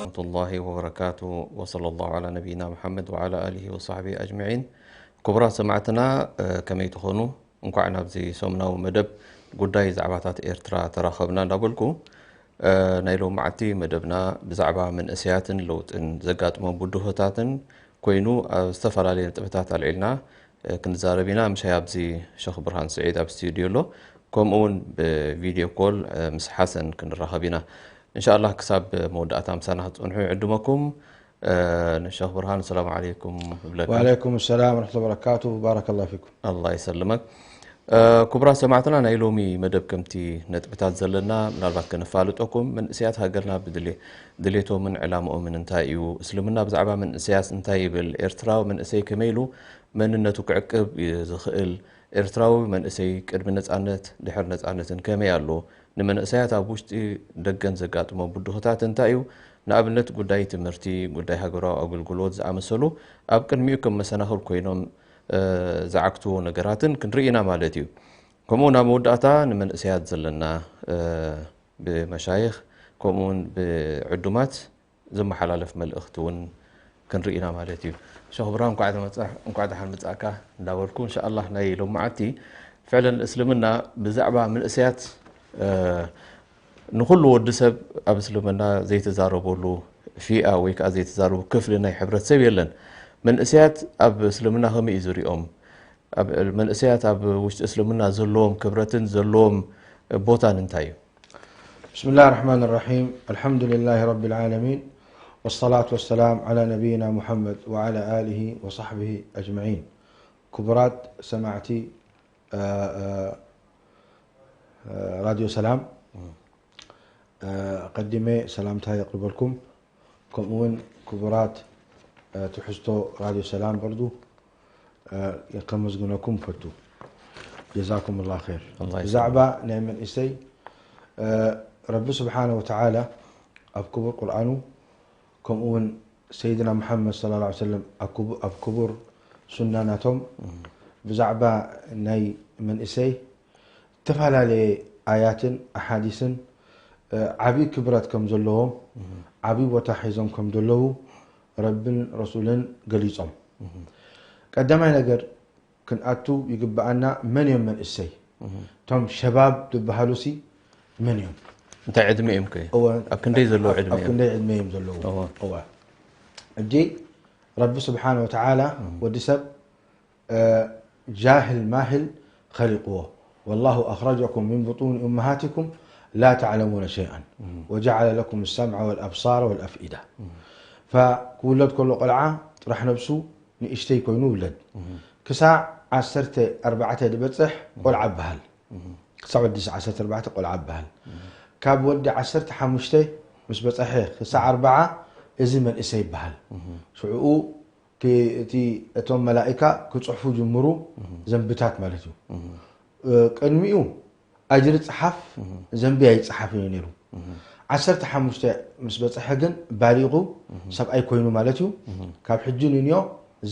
ወረሕመቱላሂ ወበረካቱ። ወሰለላሁ ዐላ ነቢይና ሙሐመድ ወዐላ ኣሊሂ ወሰሕቢሂ ኣጅመዒን። ክቡራት ሰማዕትና፣ እ፣ ከመይ ትኾኑ? እንኳዕ ናብዚ ሰሙናዊ መደብ ጉዳይ ዛዕባታት ኤርትራ ተራኸብና እንዳበልኩ፣ እ፣ ናይ ሎማዓቲ መደብና ብዛዕባ መንእሰያትን ለውጥን ዘጋጥሞም ብድሆታትን ኮይኑ ኣብ ዝተፈላለዩ ነጥብታት ኣልዒልና፣ እ፣ ክንዛረብ ኢና። ምሻይ ኣብዚ ሸኽ ብርሃን ስዒድ ኣብ ስቱድዮ ኣሎ። ከምኡ እውን ብቪድዮ ኮል፣ እ፣ ምስ ሓሰን ክንራኸብ ኢና። እንሻኣላህ ክሳብ መወዳእታ ምሳና ክትጸንሑ ይዕድመኩም። እ፣ ንሸኽ ብርሃን ሰላም ዓለይኩም እብለካ። ወዓለይኩም ሰላም ወረሕመቱላሂ ወበረካቱ። ባረከላሁ ፊኩም። ኣላህ ይሰልመክ። እ፣ ክቡራት ሰማዕትና፣ ናይ ሎሚ መደብ ከምቲ ነጥብታት ዘለና ምናልባት ከነፋልጠኩም፣ መንእሰያት ሃገርና ብድሌ-፣ ድሌቶምን ዕላምኦምን እንታይ እዩ? እስልምና ብዛዕባ መንእሰያት እንታይ ይብል? ኤርትራዊ መንእሰይ ከመይ ኢሉ መንነቱ ክዕቅብ ዝኽእል? ኤርትራዊ መንእሰይ ቅድሚ ነጻነት ድሕሪ ነጻነትን ከመይ ኣሎ? ንመንእሰያት ኣብ ውሽጢ ደገን ዘጋጥሞም ብድሆታት እንታይ እዩ? ንኣብነት ጉዳይ ትምህርቲ፣ ጉዳይ ሃገራዊ ኣገልግሎት ዝኣመሰሉ ኣብ ቅድሚኡ ከም መሰናኽል ኮይኖም፣ እ፣ ዝዓግትዎ ነገራትን ክንርኢ ኢና ማለት እዩ። ከምኡ ናብ መወዳእታ ንመንእሰያት ዘለና፣ እ፣ ብመሻይኽ ከምኡውን ብዕዱማት ዝመሓላለፍ መልእኽቲ እውን ክንርኢ ኢና ማለት እዩ። ሸኽ ብርሃን እንኳዕ ተመጻ-፣ እንኳዕ ደሓን መጻእካ እንዳበልኩ፣ እንሻኣላህ ናይ ሎማዓቲ ፍዕለን እስልምና ብዛዕባ መንእሰያት፣ እ፣ ንኹሉ ወዲ ሰብ ኣብ እስልምና ዘይተዛረበሉ ፊኣ ወይ ከዓ ዘይተዛረቡ ክፍሊ ናይ ሕብረተሰብ የለን። መንእሰያት ኣብ እስልምና ከመይ እዩ ዝሪኦም? ኣብ መንእሰያት ኣብ ውሽጢ እስልምና ዘለዎም ክብረትን ዘለዎም ቦታን እንታይ እዩ? بسم الله الرحمن الرحيم. الحمد لله رب العالمين. والصلاة والسلام على نبينا محمد وعلى آله وصحبه أجمعين. ክቡራት ሰማዕቲ፣ እ፣ እ፣ እ፣ ራድዮ ሰላም፣ እ፣ ቀዲመ ሰላምታ የቕርበልኩም። ከምኡ እውን ክቡራት፣ እ፣ ትሕዝቶ ራድዮ ሰላም በርዱ፣ እ፣ ከመስግነኩም እፈቱ። ጀዛኩም ላህ ኸይር። ኣላህ ይስጥልካ። ብዛዕባ ናይ መንእሰይ፣ እ፣ ረቢ ስብሓነ ወተዓላ ኣብ ክቡር ቁርኣኑ፣ ከምኡ እውን ሰይድና መሓመድ ሰለላሁ ዐለይሂ ወሰለም ኣብ ክቡ-፣ ኣብ ክቡር ሱና ናቶም፣ እም። ብዛዕባ ናይ መንእሰይ ዝተፈላለየ ኣያትን ኣሓዲስን፣ እ፣ ዓብዪ ክብረት ከም ዘለዎም፣ እም። ዓብዪ ቦታ ሒዞም ከም ዘለዉ ረብን ረሱልን ገሊጾም። እም። ቀዳማይ ነገር ክንኣቱ ይግብኣና፣ መን እዮም መንእሰይ? እም። እቶም ሸባብ ዝበሃሉሲ መን እዮም? እንታይ ዕድመ እዮም ከ? እወ፣ ኣብ ክንደይ ዘለዉ ኣብ፣ ዕድመ ኣብ እዮም? ክንደይ ዕድመ እዮም ዘለዉ? እወ። እወ። ሕጂ ረቢ ስብሓነ ወተዓላ እም። ወዲ ሰብ እ፣ ጃህል ማህል ኸሊቕዎ። والله أخرجكم من بطون أمهاتكم لا تعلمون شيئا وجعل لكم السمع والأبصار والأفئدة. فክውለድ ከሎ ቆልዓ ጥራሕ ነብሱ ንእሽተይ ኮይኑ ይውለድ። ክሳዕ ዓሰርተ ኣርባዕተ ዝበጽሕ ቆልዓ ይበሃል። ክሳዕ ወዲ ዓሰርተ ኣርባዕተ ቆልዓ ይበሃል። ካብ ወዲ ዓሰርተ ሓሙሽተ ምስ በጽሐ ክሳዕ ኣርብዓ እዚ መንእሰይ ይበሃል። ሽዕኡ እቲ፣ እቲ፣ እቶም መላኢካ ክጽሕፉ ጅምሩ፣ ዘንብታት ማለት እዩ። እ፣ ቅድሚኡ ኣጅሪ ጽሓፍ፣ ዘንቢ ኣይጽሓፍን እዩ ነይሩ። ዓሰርተ ሓሙሽተ ምስ በጽሐ ግን ባሊቑ ሰብኣይ ኮይኑ ማለት እዩ። ካብ ሕጂ ንንዮ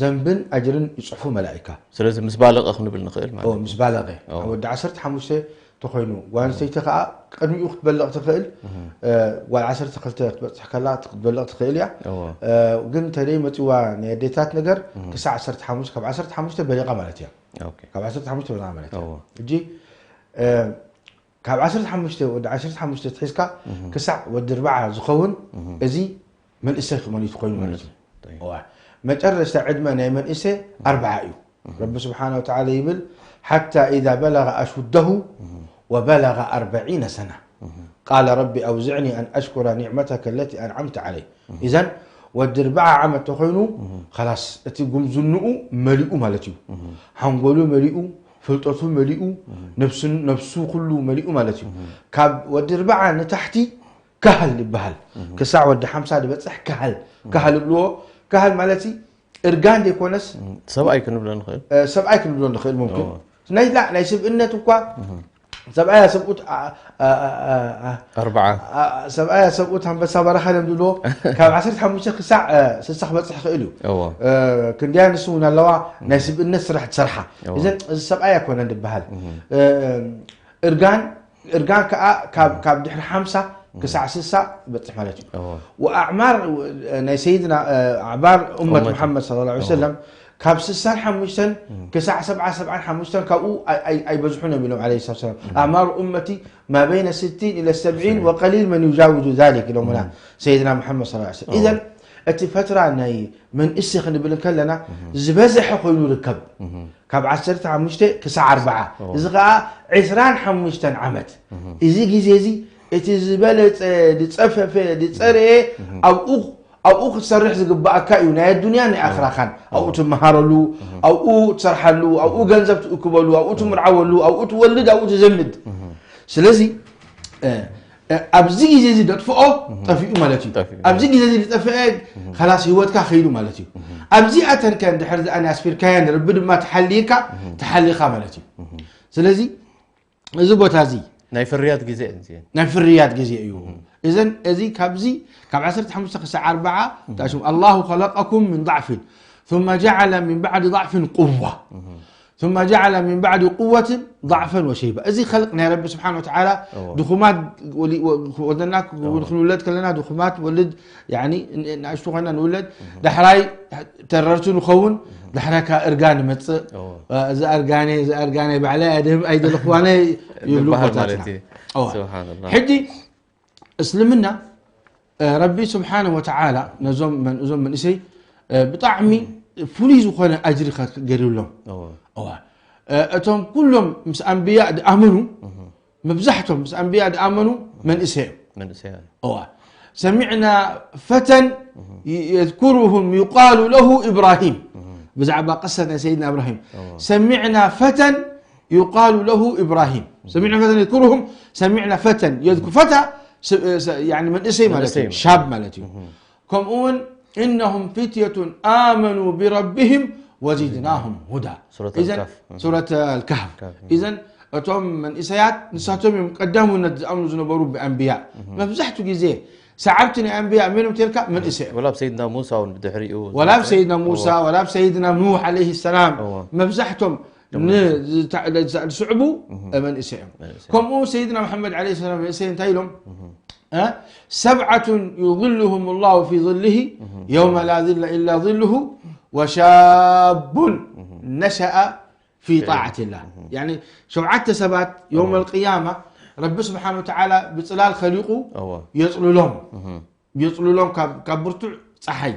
ዘንብን ኣጅርን ይጽሕፉ መላኢካ። ስለዚ ምስ ባለቐ ክንብል ንኽእል ማለት ኦ፣ እዩ። ምስ ባለቐ። ኦ። ወዲ ዓሰርተ ሓሙሽተ ተኾይኑ፣ ጓል ኣንስተይቲ ከኣ ቅድሚኡ ክትበልቕ ትኽእል። እ፣ ጓል ዓሰርተ ክልተ ክትበጽሕ ከላ ክትበልቕ ትኽእል እያ። እወ። እ፣ ግን እንተደይ መጺዋ ናይ ኣዴታት ነገር ክሳዕ ዓሰርተ ሓሙሽተ፣ ካብ ዓሰርተ ሓሙሽተ በሊቓ ማለት እያ። ኦኬ። ካብ ዓሰርተ ሓሙሽተ በሊቓ ማለት እያ። እወ። ሕጂ፣ እ፣ ካብ ዓሰርተ ሓሙሽተ፣ ወዲ ዓሰርተ ሓሙሽተ ትሒዝካ ክሳዕ ወዲ ኣርብዓ ዝኸውን እዚ መንእሰይ ክመን እዩ ኮይኑ ማለት እዩ። እወ። መጨረሽታ ዕድመ ናይ መንእሰይ ኣርብዓ እዩ። ረቢ ስብሓነ ወተዓላ ይብል፣ ሓታ ኢዛ በለገ ኣሹደሁ ወበለገ ኣርበዒነ ሰና ቃለ ረቢ ኣውዝዕኒ ኣን ኣሽኩረ ኒዕመተከ ለቲ ኣንዓምተ ዓለይ። ኢዘን ወዲ ኣርብዓ ዓመት ተኾይኑ፣ ኸላስ እቲ ጉምዝንኡ መሊኡ ማለት እዩ። ሓንጎሉ መሊኡ፣ ፍልጠቱ መሊኡ፣ ነብሱ፣ ነብሱ ኩሉ መሊኡ ማለት እዩ። ካብ ወዲ ኣርብዓ ንታሕቲ ካህል ይበሃል። ክሳዕ ወዲ ሓምሳ ዝበጽሕ ካህል። ካህል ይብልዎ። ካህል ማለት እርጋን ዘይኮነስ፣ እም፣ ሰብኣይ ክንብሎ ንኽእል። እ፣ ሰብኣይ ክንብሎ ንኽእል፣ ሙምኪን። እዎ። ናይ፣ ላ፣ ናይ ስብእነት እኳ፣ እህ። ሰብኣያ ሰብኡት፣ ኣ፣ ኣ፣ ኣ፣ ኣ፣ ኣርብዓ። ኣ፣ ሰብኣያ ሰብኡት ኣንበሳ በረኻ እዮም ዝብልዎ። ካብ ዓሰርተ ሓሙሽተ ክሳዕ፣ እ፣ ስልሳ ክበጽሕ ይኽእል እዩ። እዎ። እ፣ ክንደያ ንሱ እውን ኣለዋ፣ ናይ እህ። ስብእነት ስራሕ ትሰርሓ። እዎ። እዘን፣ እዚ ሰብኣይ ኣይኮነን ዝበሃል። እህ። እ፣ እርጋን፣ እርጋን ከኣ ካብ፣ እህ። ካብ ድሕሪ ሓምሳ ክሳዕ ስሳ ይበጽሕ ማለት እዩ። ወኣዕማር ናይ ሰይድና ኣዕማር እመት ሙሓመድ ሰለላሁ ዐለይሂ ወሰለም ካብ ስሳን ሓሙሽተን ክሳዕ ሰብዓ ሰብዓን ሓሙሽተን ካብኡ ኣይበዝሑን እዮም ኢሎም ዐለይሂ ሰላቱ ወሰላም። ኣዕማር እመቲ ማ በይነ ስቲን ኢለ ሰብዒን ወቀሊል መን ዩጃውዙ ዛሊክ ኢሎምና ሰይድና ሙሓመድ ሰለላሁ ዐለይሂ ወሰለም። ኢዘን እቲ ፈትራ ናይ መንእሰይ ክንብል እንከለና ዝበዝሐ ኮይኑ ይርከብ። ካብ ዓሰርተ ሓሙሽተ ክሳዕ ኣርብዓ፣ እዚ ኸዓ ዕስራን ሓሙሽተን ዓመት። እዚ ግዜ እዚ እቲ ዝበለጸ፣ ዝጸፈፈ፣ ዝጸረየ ኣብኡ ኣብኡ ክትሰርሕ ዝግባኣካ እዩ። ናይ ኣዱንያን ናይ ኣኽራኻን ኣብኡ ትመሃረሉ፣ ኣብኡ ትሰርሓሉ፣ ኣብኡ ገንዘብ ትእክበሉ፣ ኣብኡ ትምርዓወሉ፣ ኣብኡ ትወልድ፣ ኣብኡ ትዘምድ። ስለዚ ኣብዚ ግዜ እዚ ደጥፍኦ ጠፊኡ ማለት እዩ። ኣብዚ ግዜ እዚ ዝጠፍአ ኸላስ ህይወትካ ከይዱ ማለት እዩ። ኣብዚኣተን ከ እንድሕር ዝኣን ኣስፊርካየን ረቢ ድማ ተሓልይካ ተሓሊኻ ማለት እዩ። ስለዚ እዚ ቦታ እዚ ናይ ፍርያት ግዜ እዩ። ናይ ፍርያት ግዜ እዩ። እዘን እዚ ካብዚ ካብ ዓሰርተ ሓሙሽተ ክሳዕ ኣርብዓ ታሽም ኣላሁ ኸለቀኩም ምን ضعف ثم جعل من بعد ضعف قوة ثم جعل من بعد قوة ضعفا وشيبة። እዚ ኸልቅ ናይ ረቢ ስብሓን ወተዓላ ድኹማት ወልና ክንውለድ ከለና ድኹማት ወልድ ንኣሽቱ ኮይና ንውለድ ዳሕራይ ተረርቲ ንኸውን ዳሕራይ ካብ እርጋን ንመፅእ እዚ ኣርጋነ እዚ ኣርጋነ ባዕላይ ኣድህም ኣይደለኽዋነ ይብሉ ቦታትና። ሕጂ እስልምና ረቢ ስብሓነ ወተዓላ ነዞም እዞም መንእሰይ ብጣዕሚ ፍሉይ ዝኾነ ኣጅሪ ገይሩሎም። እቶም ኩሎም ምስ ኣንብያ ድኣመኑ መብዛሕቶም ምስ ኣንብያ ድኣመኑ መንእሰይ እዮም። ሰሚዕና ፈተን የዝኩሩሁም ዩቃሉ ለሁ ኢብራሂም። ብዛዕባ ቅሰት ናይ ሰይድና እብራሂም ሰሚዕና ፈተን ዩቃሉ ለሁ ኢብራሂም። ሰሚዕና ፈተን የዝኩሩሁም ሰሚዕና ፈተን የዝኩ ፈታ መንእሰይ ማለት እዩ፣ ሻብ ማለት እዩ። ከምኡ እውን እነሁም ፊትየቱን ኣመኑ ቢረቢህም ወዚድናሁም ሁዳ። ሱረት ኢዘን ኣልካህፍ። ሱረት ኣልካህፍ። ኢዘን እቶም መንእሰያት ንሳቶም እዮም ቀዳምነት ዝኣምኑ ዝነበሩ ብኣንብያ። መብዛሕቱ ግዜ ሰዓብቲ ናይ ኣንብያ መን እዮም ተልካ መንእሰይ እዮም። ወላ ኣብ ሰይድና ሙሳ እውን ብድሕሪኡ ወላ ኣብ ሰይድና ሙሳ ወላ ኣብ ሰይድና ኑህ ዓለይሂ ሰላም መብዛሕቶም ዝስዕቡ መንእሰይ እዮም። ከምኡ ሰይድና መሓመድ ዓለይሂ ሰላም መንእሰይ እንታይ ኢሎም? ሰብዓቱን ዩዝልሁም ላሁ ፊ ዝልሂ የውመ ላ ዝለ ኢላ ዝልሁ ወሻቡን ነሸአ ፊ ጣዓትላህ። ያኒ ሸውዓተ ሰባት የውመል ቅያማ ረቢ ስብሓን ወተዓላ ብፅላል ኸሊቁ የፅልሎም፣ የፅልሎም ካብ ብርቱዕ ፀሓይ።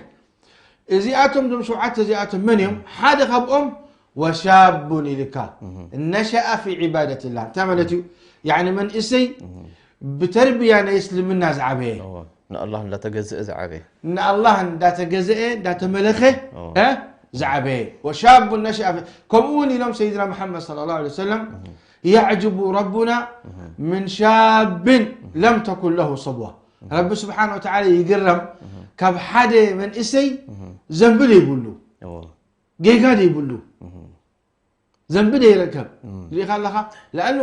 እዚኣቶም ዞም ሸውዓተ እዚኣቶም መን እዮም? ሓደ ካብኦም ወሻቡን ኢልካ ነሸአ ፊ ዒባደትላህ። እንታይ ማለት እዩ? ያኒ መንእሰይ ብተርብያ ናይ እስልምና ዝዓበየ። ንኣላህ እንዳተገዝአ ዝዓበየ። ንኣላህ እንዳተገዝአ እንዳተመለኸ ዝዓበየ። ወሻቡን ነሸአ ፊ-፣ ከምኡ እውን ኢሎም ሰይድና መሓመድ ሰለላሁ ዐለይሂ ወሰለም የዕጅቡ ረቡና ምን ሻብን ለም ተኩን ለሁ ሰብዋ። ረቢ ስብሓን ወተዓላ ይግረም ካብ ሓደ መንእሰይ ዘንቢ ዘይብሉ፣ ጌጋ ዘይብሉ፣ ዘንቢ ዘይረከብ ሪኢኻ ኣለኻ። ለኣኑ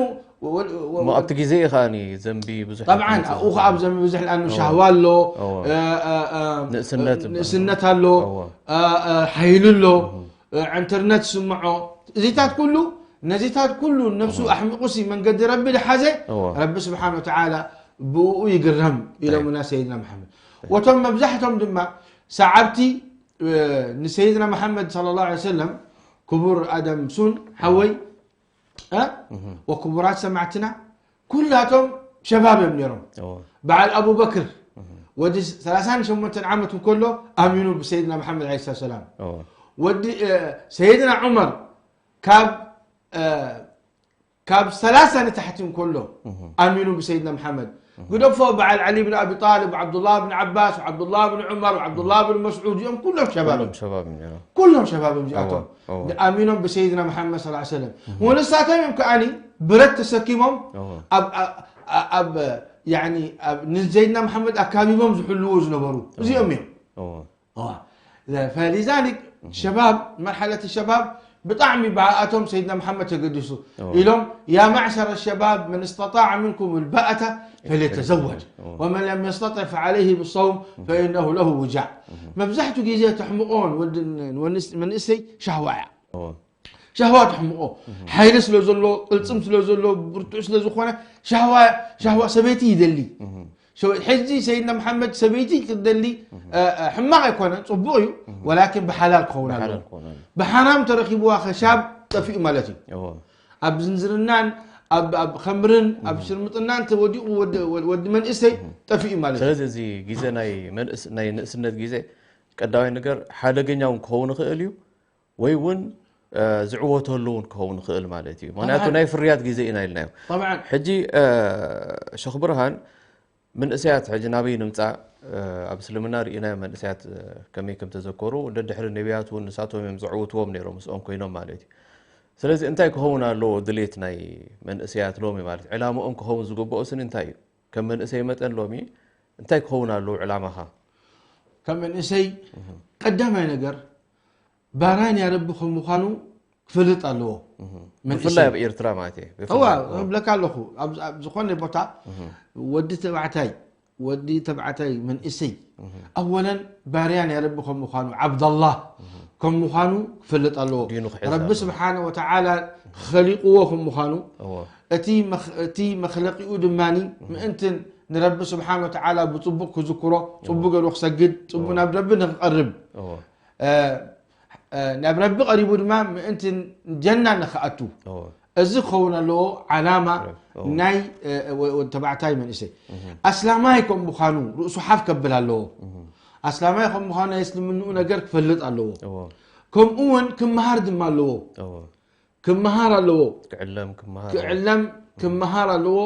እሞ ኣብቲ ግዜ እዩ ከኣ ዘንቢ ብዙሕ ጠብዓን ኣብኡ ከኣ ኣብ ዘንቢ ብዙሕ ለኣኑ ሻህዋ ኣሎ፣ ንእስነት ኣሎ፣ ሓይሊ ኣሎ፣ ዕንትርነት ስምዖ። እዚታት ኩሉ ነዚታት ኩሉ ነብሱ ኣሕሚቑሲ መንገዲ ረቢ ድሓዘ ረቢ ስብሓን ወተዓላ ብኡ ይግረም ኢሎምና ሰይድና መሓመድ። ወቶም መብዛሕቶም ድማ ሰዓብቲ ንሰይድና መሓመድ ሰለላሁ ዐለይሂ ወሰለም ክቡር ኣደም ሱን ሓወይ ወክቡራት ሰማዕትና ኩላቶም ሸባብ እዮም ነይሮም። በዓል ኣቡበክር ወዲ ሰላሳን ሸሞንተን ዓመት እንከሎ ኣሚኑ ብሰይድና መሓመድ ዓለይሂ ሰላም። ወዲ ሰይድና ዑመር ካብ ካብ ሰላሳ ንታሕቲ እንከሎ ኣሚኑ ብሰይድና መሓመድ። ግደፎ በዓል ዓሊ ብን ኣቢ ጣልብ፣ ዓብዱላህ ብን ዓባስ፣ ዓብዱላህ ብን ዑመር፣ ዓብዱላህ ብን መስዑድ፣ እዚኦም ኩሎም ሸባብ እዮም። ኩሎም ሸባብ እዮም እዚኣቶም። ኣሚኖም ብሰይድና መሓመድ ሰለላሁ ዐለይሂ ወሰለም። ወንሳቶም እዮም ከኣኒ ብረት ተሰኪሞም ኣብ፣ ኣብ፣ ኣብ፣ ያኒ ኣብ ንሰይድና መሓመድ ኣካቢቦም ዝሕልዉ ዝነበሩ እዚኦም እዮም። ፈሊዛሊክ ሸባብ መርሓለት ሸባብ ብጣዕሚ ብኣቶም ሰይድና መሓመድ ተገዲሱ ኢሎም ያ ማዕሸረ ሸባብ መን እስተጣዐ ምንኩም ልባእተ ፈልየተዘወጅ ወመን ለም የስተጢዕ ፈዓለይህ ብሰውም ፈኢነሁ ለሁ ውጃዕ። መብዛሕቱ ግዜ ተሕምቆ መንእሰይ ሻህዋ እያ። ሻህዋ ተሕምቆ ሓይሊ ስለ ዘሎ ቅልፅም ስለ ዘሎ ብርቱዕ ስለ ዝኾነ ሻህዋ ሻህዋ ሰበይቲ ይደሊ። ሕዚ ሰይድና መሓመድ ሰበይቲ ክትደሊ ሕማቕ ኣይኮነን፣ ፅቡቕ እዩ። ወላኪን ብሓላል ክኸውን ኣለዎ። ብሓራም ተረኪብዋ ከሻብ ጠፊኡ ማለት እዩ። ኣብ ዝንዝርናን ኣብ ከምርን ኣብ ሽርምጥናን ተወዲቑ ወዲ መንእሰይ ጠፊኡ ማለት እዩ። ስለዚ እዚ ግዜ ናይ ንእስነት ግዜ ቀዳማይ ነገር ሓደገኛ እውን ክኸውን ይኽእል እዩ፣ ወይ እውን ዝዕወተሉ እውን ክኸውን ይኽእል ማለት እዩ። ምክንያቱ ናይ ፍርያት ግዜ ኢና ኢልናዮ። ሕጂ ሸኽ ብርሃን ምንእሰያት ሕጂ ናበይ ንምፃእ ኣብ እስልምና ርኢናዮ መንእሰያት ከመይ ከም ተዘከሩ ደድሕሪ ነቢያት እውን ንሳቶም እዮም ዘዕውትዎም ነይሮም ምስኦም ኮይኖም ማለት እዩ። ስለዚ እንታይ ክኸውን ኣለዎ ድሌት ናይ መንእሰያት ሎሚ ማለት ዕላምኦም ክኸውን ዝግብኦ ስኒ እንታይ እዩ? ከም መንእሰይ መጠን ሎሚ እንታይ ክኸውን ኣለዎ ዕላማኻ? ከም መንእሰይ ቀዳማይ ነገር ባራን ያረቢ ከም ምዃኑ ክፈልጥ ኣለዎ። ብፍላይ ኣብ ኤርትራ ማለት እየ። እዋ እብለካ ኣለኹ ኣብ ዝኾነ ቦታ ወዲ ተባዕታይ ወዲ ተባዕታይ መንእሰይ ኣወለን ባርያ ናይ ረቢ ከም ምዃኑ ዓብዳላህ ከም ምዃኑ ክፈልጥ ኣለዎ። ረቢ ስብሓነ ወተዓላ ኸሊቕዎ ከም ምዃኑ እቲ መኽለቂኡ ድማ ምእንቲ ንረቢ ስብሓነ ወተዓላ ብፅቡቕ ክዝክሮ፣ ፅቡቕ ገይሩ ክሰግድ፣ ፅቡቕ ናብ ረቢ ንክቐርብ ናብ ረቢ ቀሪቡ ድማ ምእንቲ ጀና ንክኣቱ እዚ ክኸውን ኣለዎ ዓላማ ናይ ተባዕታይ መንእሰይ። ኣስላማይ ከም ምዃኑ ርእሱ ሓፍ ከብል ኣለዎ። ኣስላማይ ከም ምዃኑ ናይ እስልምንኡ ነገር ክፈልጥ ኣለዎ። ከምኡ እውን ክመሃር ድማ ኣለዎ። ክመሃር ኣለዎ። ክዕለም ክመሃር ኣለዎ።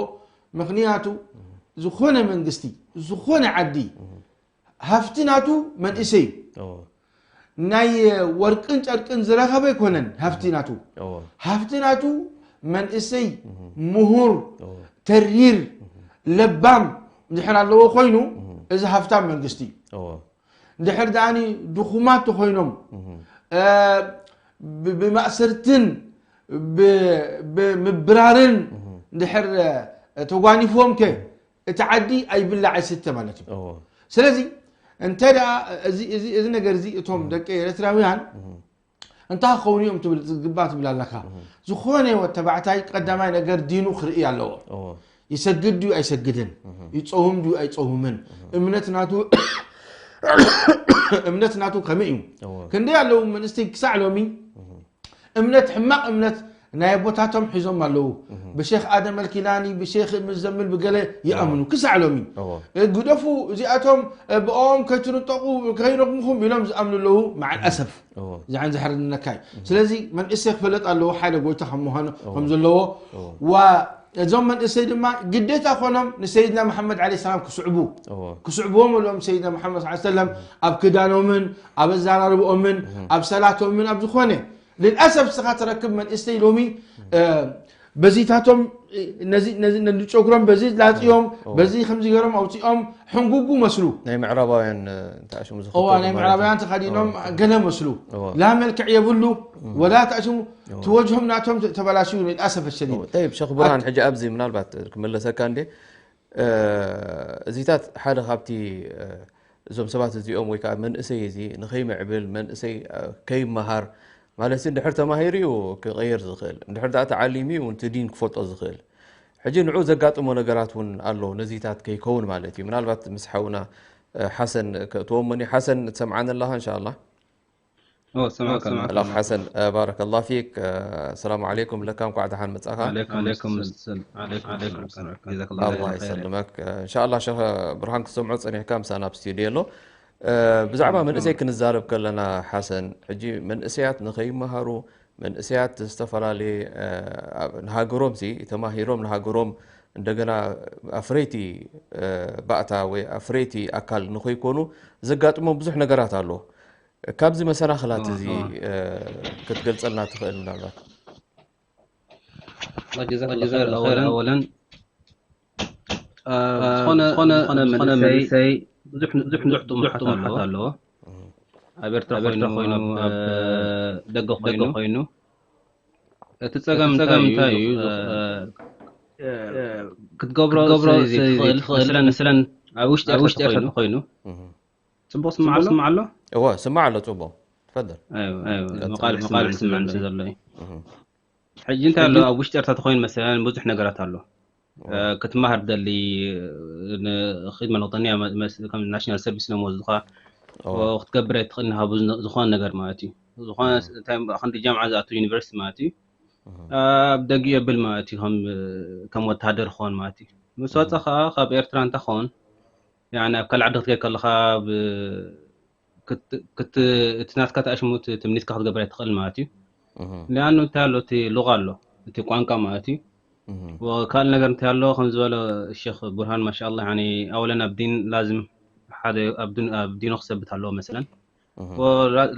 ምኽንያቱ ዝኾነ መንግስቲ ዝኾነ ዓዲ ሃፍቲ ናቱ መንእሰይ እዩ። ናይ ወርቅን ጨርቅን ዝረኸበ ኣይኮነን ሃፍቲ ናቱ። ሃፍቲ ናቱ መንእሰይ ምሁር ተሪር ለባም እንድሕር ኣለዎ ኮይኑ እዚ ሃፍታም መንግስቲ እዩ። እንድሕር ደኣኒ ድኹማት ተኮይኖም ብማእሰርትን ብምብራርን እንድሕር ተጓኒፍዎም ከ እቲ ዓዲ ኣይብላዕ ኣይስተ ማለት እዩ። ስለዚ እንተ ደኣ እዚ ነገር እዚ እቶም ደቂ ኤርትራውያን እንታይ ክኸውን እዮም ትብል ዝግባእ ትብል ኣለካ። ዝኾነ ወተባዕታይ ቀዳማይ ነገር ዲኑ ክርኢ ኣለዎ። ይሰግድ ድዩ ኣይሰግድን፣ ይፀውም ድዩ ኣይፀውምን፣ እምነት ናቱ እምነት ናቱ ከመይ እዩ? ክንደይ ኣለዉ መንእሰይ ክሳዕ ሎሚ እምነት ሕማቕ እምነት ናይ ኣቦታቶም ሒዞም ኣለዉ። ብሼክ ኣደም ኣልኪላኒ ብሼክ ሙዘምል ብገለ ይኣምኑ ክሳዕ ሎሚ። ግደፉ እዚኣቶም ብኦም ከይትንጠቑ ከይረግምኹም ኢሎም ዝኣምኑ ኣለዉ። መዓል ኣሰፍ እዚዓን ዘሕርነካ እዩ። ስለዚ መንእሰይ ክፈለጥ ኣለዎ ሓደ ጎይታ ከም ምዃኑ ከም ዘለዎ ዋ እዞም መንእሰይ ድማ ግዴታ ኮኖም ንሰይድና መሓመድ ዓለ ሰላም ክስዕቡ ክስዕብዎም ኣለዎም። ሰይድና መሓመድ ሰለላሁ ዐለይሂ ወሰለም ኣብ ክዳኖምን ኣብ ኣዘራርብኦምን ኣብ ሰላቶምን ኣብ ዝኾነ ልልኣሰፍ ስኻ ትረክብ መንእሰይ ሎሚ በዚታቶም ነዚ ጨጉሮም በዚ ላፅዮም በዚ ከምዚ ገሮም ኣውፅኦም ሕንጉጉ መስሉ ናይ ምዕራባውያን ተኣሽሙ ዝኸተሉ እዋ ናይ ምዕራባውያን ተኸዲኖም ገለ መስሉ ላ መልክዕ የብሉ ወላ ተኣሽሙ ትወጅሆም ናቶም ተበላሽዩ ልልኣሰፍ ሸዲድ። ጠይብ ሸኽ ብርሃን ሕጂ ኣብዚ ምናልባት ክመለሰካ እንዴ እዚታት ሓደ ካብቲ እዞም ሰባት እዚኦም ወይ ከዓ መንእሰይ እዚ ንኸይምዕብል መንእሰይ ከይመሃር ማለት እንድሕር ተማሂሩ እዩ ክቐየር ዝኽእል። እንድሕር ደኣ ተዓሊሙ እዩ እቲ ዲን ክፈልጦ ዝኽእል። ሕጂ ንዑ ዘጋጥሞ ነገራት እውን ኣሎ ነዚታት ከይከውን ማለት እዩ። ምናልባት ምስ ሓውና ሓሰን ከእትዎም መን ሓሰን ትሰምዓኒ ኣለኻ እንሻ ኣላህ? الأخ حسن بارك الله فيك السلام عليكم ለካ እንኳዕ ደሓን መጻኻ። الله يسلمك إن شاء الله ሸኽ ብርሃን ክትሰምዖ ጸኒሕካ ምሳና ኣብ ስቱድዮ ኣሎ። ብዛዕባ መንእሰይ ክንዛረብ ከለና ሓሰን ሕጂ መንእሰያት ንኸይመሃሩ መንእሰያት ዝተፈላለየ ንሃገሮም ሲ ተማሂሮም ንሃገሮም እንደገና ኣፍረይቲ ባእታ ወይ ኣፍረይቲ ኣካል ንኸይኮኑ ዘጋጥሞም ብዙሕ ነገራት ኣሎ። ካብዚ መሰናኽላት እዚ ክትገልፀልና ትኽእል ምናልባት? ጀዛክ ላ ኸይር ኣወለን ዝኾነ ዝኾነ መንእሰይ ብዙሕ ብዙሕ ብዙሕ ጥሙሓት ኣለዎ። ኣብ ኤርትራ ኮይኑ ኣብ ደገ ኮይኑ እቲ ጸገም እንታይ እዩ? ክትገብሮ ክትገብሮ ዘይትኽእል መስለን መስለን ኣብ ውሽጢ ኤርትራ ኮይኑ ጽቡቕ ስማዕ ኣሎ? እወ ስማዕ ኣሎ ጽቡቕ። ትፈደል። መቓልሕ ስማዕ ስማዕ ዘሎ እዩ። ሕጂ እንታይ ኣሎ ኣብ ውሽጢ ኤርትራ ተኮይኑ መሰለን ብዙሕ ነገራት ኣሎ። ክትመሃር ደሊ፣ ክድመ ለውጠኒያ፣ ከም ናሽናል ሰርቪስ ነሞ ዝኻ ክትገብር ኣይትኽእል ንሃቡ ዝኾነ ነገር ማለት እዩ። ዝኾነ ክንዲ ጃምዓ ዝኣቱ ዩኒቨርሲቲ ማለት እዩ። ኣብ ደጊ የብል ማለት እዩ። ከም ወተሃደር ክኾን ማለት እዩ። ምስ ወፀ ከዓ ካብ ኤርትራ እንተኸውን፣ ኣብ ካልእ ዓዲ ክትገድ ከለኻ እቲ ናትካ ተኣሽሙ ትምኒትካ ክትገብር ኣይትኽእል ማለት እዩ። ሊኣኑ እንታይ ኣሎ፣ እቲ ሉቃ ኣሎ፣ እቲ ቋንቋ ማለት እዩ። ካልእ ነገር እንታይ ኣሎ፣ ከም ዝበሎ ሸክ ቡርሃን ማሻላ፣ ኣወለን ኣብ ዲን ላዝም ሓደ ኣብ ዲኑ ክሰብት ኣለዎ መሰለን።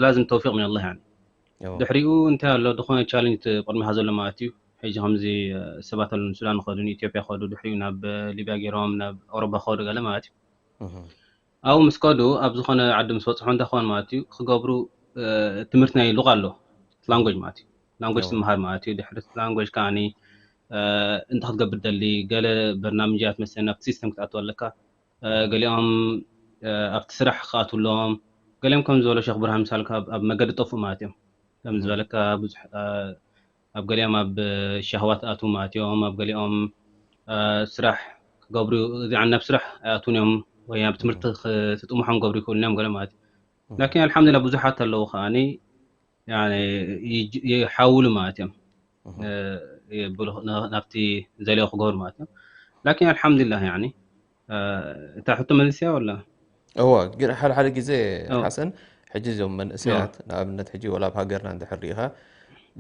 ላዝም ተውፊቅ ምን ኣላ። ድሕሪኡ እንታይ ኣሎ፣ ዝኾነ ቻለንጅ ቅድሚኻ ዘሎ ማለት እዩ። ሕጂ ከምዚ ሰባት ኣሉ ንሱዳን ከዱ፣ ንኢትዮጵያ ከዱ፣ ድሕሪኡ ናብ ሊብያ ገይሮም ናብ ኣውሮፓ ከዱ ገለ ማለት እዩ። ኣብኡ ምስ ከዱ ኣብ ዝኾነ ዓዲ ምስ በፅሑ እንታይ ክኾን ማለት እዩ፣ ክገብሩ ትምህርቲ ናይ ሉቃ ኣሎ፣ ላንጎጅ ማለት እዩ። ላንጎጅ ትምሃር ማለት እዩ። ድሕሪ ላንጎጅ ከዓኒ እንታይ ክትገብር ደሊ፣ ገለ በርናምጃት መሰለና ኣብቲ ሲስተም ክትኣትው ኣለካ። ገሊኦም ኣብቲ ስራሕ ክኣትውሎም፣ ገሊኦም ከም ዝበሎ ሸክ ብርሃን ምሳልካ ኣብ መገዲ ጠፍኡ ማለት እዮም። ከም ዝበለካ ብዙሕ ኣብ ገሊኦም ኣብ ሸህዋት ኣትው ማለት እዮም። ኣብ ገሊኦም ስራሕ ክገብሩ፣ እዚ ናብ ስራሕ ኣይኣትውን እዮም ወይ ኣብ ትምህርቲ ክጥምሖም ክገብሩ ይክእሉ እዮም ገለ ማለት እዩ። ላኪን ኣልሓምዱሊላህ ብዙሓት ኣለዉ ከዓኒ ይሓውሉ ማለት እዮም። ናብቲ ዘልዮ ክገብሩ ማለት እዮም። ላኪን ኣልሓምዱሊላህ ያኒ እታ ሕቶ መልስያ ወላ? እወ፣ ግን ሓደ ሓደ ግዜ ሓሰን፣ ሕጂ እዞም መንእሰያት ንኣብነት ሕጂ ወላ ኣብ ሃገርና እንድሕር ርኢኻ፣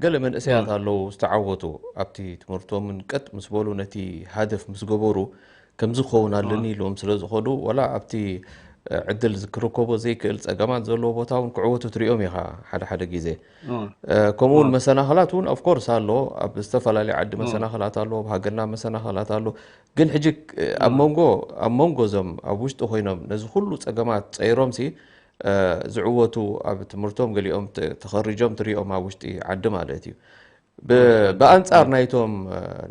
ገለ መንእሰያት ኣለዉ ዝተዓወቱ ኣብቲ ትምህርቶምን ቀጥ ምስ በሉ ነቲ ሃደፍ ምስ ገበሩ ከምዚ ክኸውን ኣለኒ ኢሎም ስለ ዝኸዱ፣ ወላ ኣብቲ ዕድል ክርከቦ ዘይክእል ጸገማት ዘለዎ ቦታ እውን ክዕወቱ ትሪኦም ኢኻ ሓደ ሓደ ግዜ። ከምኡ እውን መሰናኽላት እውን ኦፍኮርስ ኣሎ። ኣብ ዝተፈላለየ ዓዲ መሰናኽላት ኣሎ፣ ኣብ ሃገርና መሰናኽላት ኣሎ። ግን ሕጂ ኣብ መንጎ ኣብ መንጎ እዞም ኣብ ውሽጢ ኮይኖም ነዚ ኩሉ ጸገማት ጸይሮም ሲ ዝዕወቱ ኣብ ትምህርቶም ገሊኦም ተኸሪጆም ትሪኦም ኣብ ውሽጢ ዓዲ ማለት እዩ። ብኣንጻር ናይቶም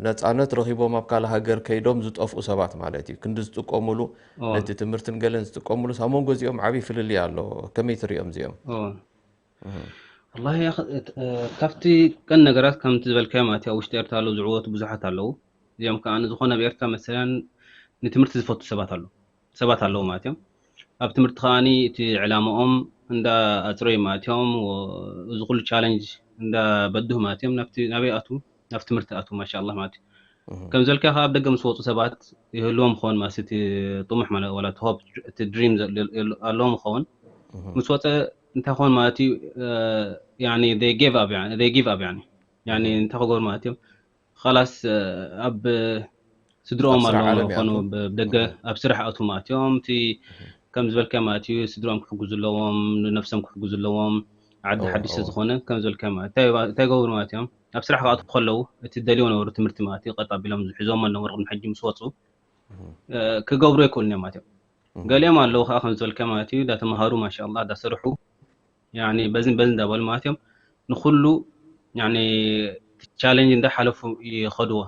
ነጻነት ረኺቦም ኣብ ካልእ ሃገር ከይዶም ዝጠፍኡ ሰባት ማለት እዩ። ክንዲ ዝጥቀሙሉ ነቲ ትምህርትን ገለን ዝጥቀሙሉ ኣብ መንጎ እዚኦም ዓብዪ ፍልልይ ኣሎ። ከመይ ትሪኦም እዚኦም? ወላሂ ካብቲ ቀን ነገራት ከምቲ ዝበልካዮ ማለት ኣብ ውሽጢ ኤርትራ ኣለዉ ዝዕወቱ ብዙሓት ኣለዉ። እዚኦም ከዓ ንዝኾነ ኣብ ኤርትራ መሰለን ንትምህርቲ ዝፈቱ ሰባት ኣለዉ ሰባት ኣለዉ ማለት እዮም። ኣብ ትምህርቲ ከዓኒ እቲ ዕላማኦም እንዳ ኣፅረዩ ማለት እዮም። እዚ ኩሉ ቻለንጅ እንዳ በድሁ ማለት እዮም ናበይ ኣቱ ናብ ትምህርቲ ኣቱ ማሻ ኣላ ማለት እዩ። ከም ዘልካ ኣብ ደገ ምስ ወፁ ሰባት ይህልዎም ክኾን ማለት እቲ ጥሙሕ ማለት ዋላ እቲ ሆፕ እቲ ድሪም ኣለዎም ክኸውን ምስ ወፀ እንታይ ክኾን ማለት እዩ። ጌቭ ኣፕ ጌቭ ኣፕ እንታይ ክገብሩ ማለት እዮም። ላስ ኣብ ስድርኦም ኣለዎም ኮኑ ብደገ ኣብ ስራሕ ኣቱ ማለት እዮም። እቲ ከም ዝበልካ ማለት እዩ ስድርኦም ክሕግዙ ኣለዎም፣ ንነፍሶም ክሕግዙ ኣለዎም። ዓዲ ሓድሽ ዝኾነ ከም ዝበልካ ማለት እንታይ ገብሩ ማለት እዮም። ኣብ ስራሕ ክኣቱ ከለዉ እቲ ደልዮ ነበሩ ትምህርቲ ማለት እዩ ቀጥ ኣቢሎም ዝሕዞም ነበሩ ቅድሚ ሕጂ ምስ ወፁ ክገብሩ ኣይክእሉን እዮም ማለት እዮም። ገሊኦም ኣለዉ ከዓ ከም ዝበልካ ማለት እዩ እንዳተምሃሩ ማሻ ኣላ እንዳሰርሑ በዝን በዝን እንዳበሉ ማለት እዮም። ንኩሉ ቻለንጅ እንዳሓለፉ ይኸድዎ።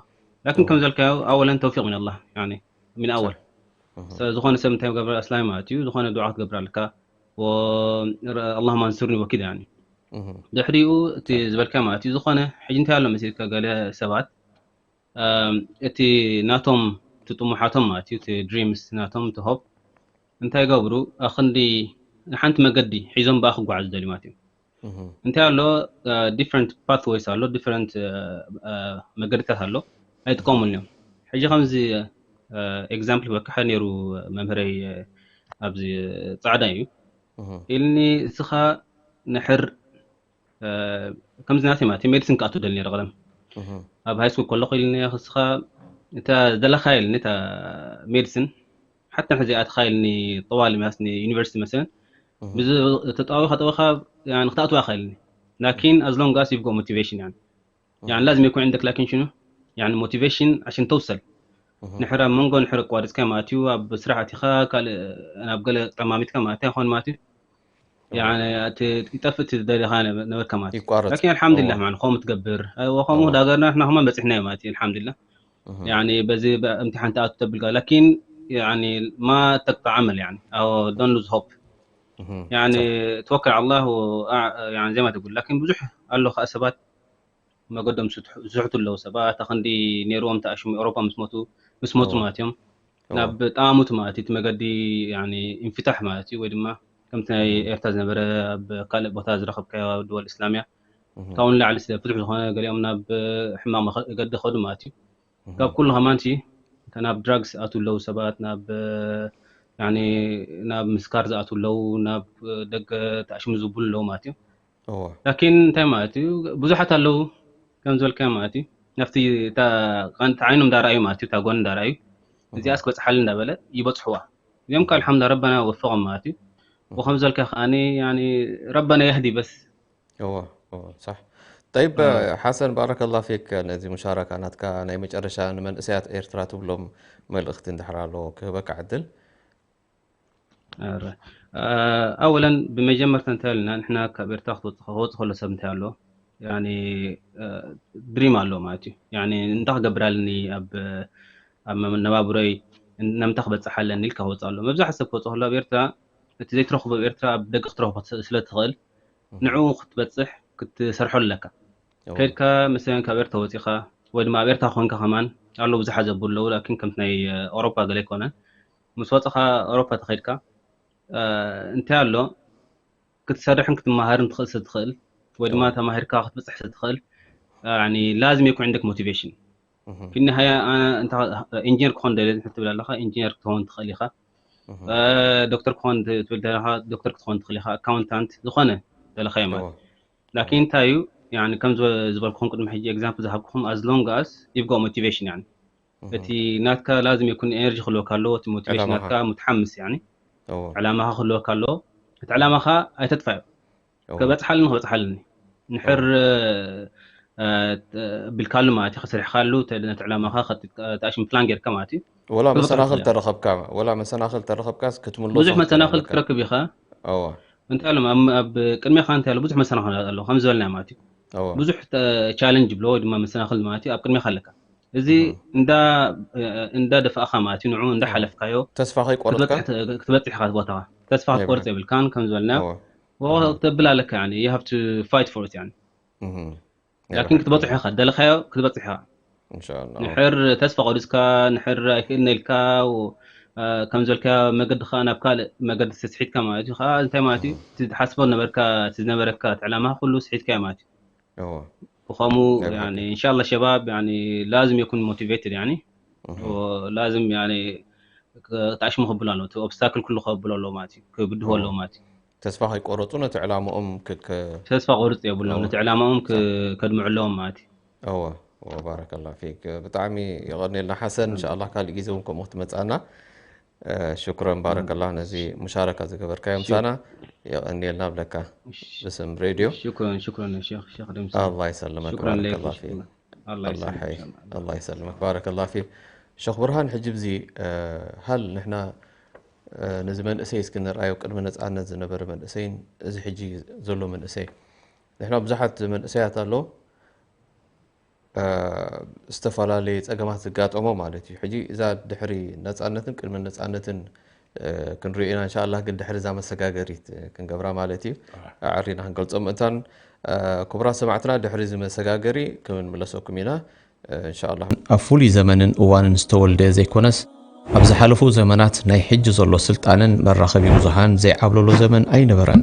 ላኪን ከም ዘልካዮ ኣወለን ተውፊቅ ምን ኣላ ምን ኣወል ዝኾነ ሰብ እንታይ ገብር ኣስላሚ ማለት እዩ። ዝኾነ ዱዓ ክትገብር ኣለካ። ኣላሁማ ኣንስርኒ ወኪድ ድሕሪኡ እቲ ዝበልካ ማለት እዩ። ዝኾነ ሕጂ እንታይ ኣሎ መሲልካ ገለ ሰባት እቲ ናቶም እቲ ጥሙሓቶም ማለት እዩ እቲ ድሪምስ ናቶም እቲ ሆፕ እንታይ ገብሩ ኣክንዲ ንሓንቲ መገዲ ሒዞም ብኣ ክጓዓዙ ደልዩ ማለት እዩ። እንታይ ኣሎ ዲፍረንት ፓትወይስ ኣሎ ዲፍረንት መገድታት ኣሎ ኣይጥቀሙን እዮም። ሕጂ ከምዚ ኤግዛምፕል ክበክሐ ነይሩ መምህረይ ኣብዚ ፃዕዳ እዩ ኢልኒ እስኻ ንሕር ከምዚ ናተይ ማለት ሜዲሲን ክኣቱ ደል ነረ ቀደም ኣብ ሃይ ስኩል ከለኹ ኢልኒ እስኻ እታ ዘለኻ ኢልኒ እታ ሜዲሲን ሓታ ሕዚ ኣትኻ ኢልኒ ጠዋሊ መስ ዩኒቨርሲቲ መሰለን ብዚ ተጣዊ ከጠወኻ ክትኣትዋ ኢኻ ኢልኒ ላኪን as long as you've got motivation يعني يعني لازم يكون عندك لكن شنو يعني motivation عشان توصل ንሕራ መንጎ ንሕር ኣቋሪፅካ ማለት እዩ ኣብ ስራሕ ኣቲኻ ካልእ ናብ ገለ ጠማሚትካ ማለት ኣይኮን ማለት እዩ ይጠፍእ እቲ ዝደለኻ ነበርካ ማለት እዩ ይቋረጽ። ላኪን ኣልሓምዱሊላህ እዎ። ማለት ከምኡ ትገብር እዎ፣ ከምኡ ዳገርና ንሕና ከማን በፂሕናዮ ማለት እዩ ኣልሓምዱሊላህ እህ። ያኒ በዚ እምትሓን ተኣቱ ተብል ጋ ላኪን ያኒ ማ ተቅጣዕ ዓመል ያኒ ኣዎ don't lose hope እህ። ያኒ ተወከል ዓላህ ወ- አ- ያኒ ዜማ ትብል ላኪን ብዙሕ ኣሎ ከዓ ሰባት መገዶም ዝስሕቱ ኣለዉ ሰባት ኣክንዲ ነይርዎም ተኣሽሙ ኤውሮፓ ምስ መቱ ምስ መፁ ማለት እዮም ናብ ጠማሙት ማለት እዩ እቲ መገዲ፣ ያኒ፣ እንፍታሕ ማለት እዩ። ወይ ድማ ከምቲ ናይ ኤርትራ ዝነበረ ኣብ ካልእ ቦታ ዝረኸብካዮ ድወል እስላምያ፣ ካብኡ ንላዕሊ ስለ ፍትሕ ዝኾነ፣ ገሊኦም ናብ ሕማቕ መኸ- ገዲ ኸዱ ማለት እዩ። ካብ ኩሉ ከማን ሲ፣ እታ ናብ ድራግስ ዝኣትዉ ኣለዉ ሰባት፣ ናብ፣ ያኒ፣ ናብ ምስካር ዝኣትዉ ኣለዉ፣ ናብ ደገ ተኣሽሙ ዝብሉ ኣለዉ ማለት እዩ። ላኪን እንታይ ማለት እዩ፣ ብዙሓት ኣለዉ ከም ዝበልካዮ ማለት እዩ። ናብቲ እታ ቃንቲ ዓይኖም እንዳረኣዩ ማለት እዩ፣ እታ ጎኒ እንዳረኣዩ፣ እዚኣስ ክበፅሓሉ እንዳበለ ይበፅሕዋ። እዚኦም ከ ኣልሓምዱላ ረበና ወፈቖም ማለት እዩ። ወከም ዝበልካ ከኣኒ፣ ያኒ፣ ረበና የህዲ በስ። እዎ እዎ፣ ሳሕ። ጠይብ ሓሰን፣ ባረከላ ፊክ፣ ነዚ ሙሻረካ ናትካ ናይ መጨረሻ ንመንእሰያት ኤርትራ ትብሎም መልእኽቲ እንድሕር ኣሎ ክህበካ ዕድል። ኣወለን ብመጀመርታ እንታይ ኣለና ንሕና ካብ ኤርትራ ክትወፅእ ከሎ ሰብ እንታይ ኣሎ ድሪም ኣሎ ማለት እዩ። እንታይ ክገብር ኣለኒ፣ ኣብ መነባብሮይ፣ ናምንታይ ክበፅሕ ኣለኒ ኢልካ ክወፅእ ኣሎ። መብዛሕትኡ ሰብ ክወፅእ ከሎ ኣብ ኤርትራ እቲ ዘይትረኽቦ ኣብ ኤርትራ ኣብ ደገ ክትረኽቦ ስለትኽእል ንዕኡ ክትበፅሕ ክትሰርሖ ኣለካ። ከይድካ መሰለን ካብ ኤርትራ ወፂኻ ወይ ድማ ኣብ ኤርትራ ኮንካ ከማን ኣሎ ብዙሓት ዘብሉ ኣለዉ። ላኪን ከምቲ ናይ ኣውሮፓ ገለ ኣይኮነን። ምስ ወፅኻ ኣውሮፓ ተኸይድካ እንታይ ኣሎ ክትሰርሕን ክትመሃርን ትኽእል ስለ ትኽእል ወይ ድማ ተማሂርካ ክትበፅሕ ስለ ትኽእል ላዝም የኩን ዕንደክ ሞቲቬሽን። ፊኒ ሃያ ኢንጂነር ክኾን ደለ ትብል ኣለኻ፣ ኢንጂነር ክትኸውን ትኽእል ኢኻ። ዶክተር ክኾን ትብል ዘለኻ፣ ዶክተር ክትኾን ትኽእል ኢኻ። ኣካውንታንት ዝኾነ ዘለኻዮ ማለት ላኪን እንታይ እዩ ከም ዝበልኩኹም ቅድሚ ሕጂ ኤግዛምፕል ዝሃብኩኹም as long as you've got motivation፣ እቲ ናትካ ላዝም የኩን ኤነርጂ ክህልወካ ኣለዎ፣ እቲ ሞቲቬሽን ናትካ ሙትሓምስ ያኒ ዕላማኻ ክህልወካ ኣለዎ። እቲ ዕላማኻ ኣይተጥፋዮ። ክበፅሓልኒ ክበፅሓልኒ ንሕር ቢልካሉ ማለት እዩ። ከስሪሕካሉ ነቲ ዕላማኻ ተኣሽም ፕላን ጌርካ ማለት እዩ። ወላ መሰናኽል ተረኸብካ፣ ወላ መሰናኽል ተረኸብካ ክትምለሶ ብዙሕ መሰናኽል ክትረክብ ኢኻ። እንታይ ኣሎ ኣብ ቅድሜኻ እንታይ ኣሎ ብዙሕ መሰናኽል ኣሎ ከም ዝበልና ማለት እዩ። ብዙሕ ቻለንጅ ብሎ ወይ ድማ መሰናኽል ማለት እዩ ኣብ ቅድሜኻ ኣለካ። እዚ እንዳ ደፋእኻ ማለት እዩ፣ ንዑ እንዳ ሓለፍካዮ ተስፋ ከይቆረጥካ ክትበፅሕ ኢኻ ቦታኻ። ተስፋ ክትቆርፅ የብልካን ከም ዝበልና ተብል ኣለካ። You have to fight for it። ላኪን ክትበፅሕ ኢኻ፣ ደለኻዮ ክትበፅሕ ኢኻ። ንሕር ተስፋ ቆሪፅካ፣ ንሕር ኣይክእልን ኢልካ ከም ዝበልካዮ መገድኻ ናብ ካልእ መገዲ ተስሒትካ ማለት እዩ። ከዓ እንታይ ማለት እዩ፣ ትሓስቦ ነበርካ፣ ዝነበረካ ዕላማ ኩሉ ስሒትካዮ ማለት እዩ። ብኸምኡ እንሻላ ሸባብ ላዝም የኩን ሞቲቬትድ፣ ላዝም ተኣሽሙ ከብሎ ኣለዎ፣ ኦብስታክል ኩሉ ከብሎ ኣለዎ ማለት እዩ፣ ክብድሆ ኣለዎ ማለት እዩ። ተስፋ ከይቆረፁ ነቲ ዕላማኦም ተስፋ ቆርፅ የብሎም፣ ነቲ ዕላማኦም ከድምዑ ኣለዎም ማለት እዩ። እወ እወ፣ ባረከላ ፊክ፣ ብጣዕሚ የቐንየልና ሓሰን። እንሻላ ካልእ ግዜ እውን ከምኡ ክትመፅኣና። ሽኩረን ባረከላ ነዚ ሙሻረካ ዝገበርካዮ ምሳና፣ የቐንየልና ብለካ ብስም ሬድዮ። ሽኩረን ሽኩረን ሼክ ሼክ ደምስ። ኣላ ይሰልመክ፣ ሽኩረን ለይክ ባረከላ ፊክ። ሽኩረን። ኣላ ኣላ ይሰልመክ ሓይ፣ ኢንሻአላህ። ኣላ ይሰልመክ፣ ባረከላ ፊክ። ሸኽ ብርሃን፣ ሕጂ ብዚ እ፣ ሃል ንሕና እ፣ ነዚ መንእሰይ እስኪ ንርኣዮ፣ ቅድሚ ነፃነት ዝነበረ መንእሰይን እዚ ሕጂ ዘሎ መንእሰይ። ንሕና ብዙሓት መንእሰያት ኣሎ እ፣ ዝተፈላለየ ፀገማት ዝጋጠሞ ማለት እዩ። ሕጂ እዛ ድሕሪ ነፃነትን ቅድሚ ነፃነትን እ፣ ክንሪኦ ኢና እንሻላ። ግን ድሕሪ እዛ መሰጋገሪት እ፣ ክንገብራ ማለት እዩ። ኣዕሪና ክንገልፆ ምእንታን እ፣ ክቡራት ሰማዕትና ድሕሪ እዚ መሰጋገሪ ክንምለሰኩም ኢና እ፣ እንሻላ። ኣብ ፍሉይ ዘመንን እዋንን ዝተወልደ ዘይኮነስ ኣብ ዝሓለፉ ዘመናት ናይ ሕጂ ዘሎ ስልጣነን መራኸቢ ብዙሃን ዘይዓብለሎ ዘመን ኣይነበረን።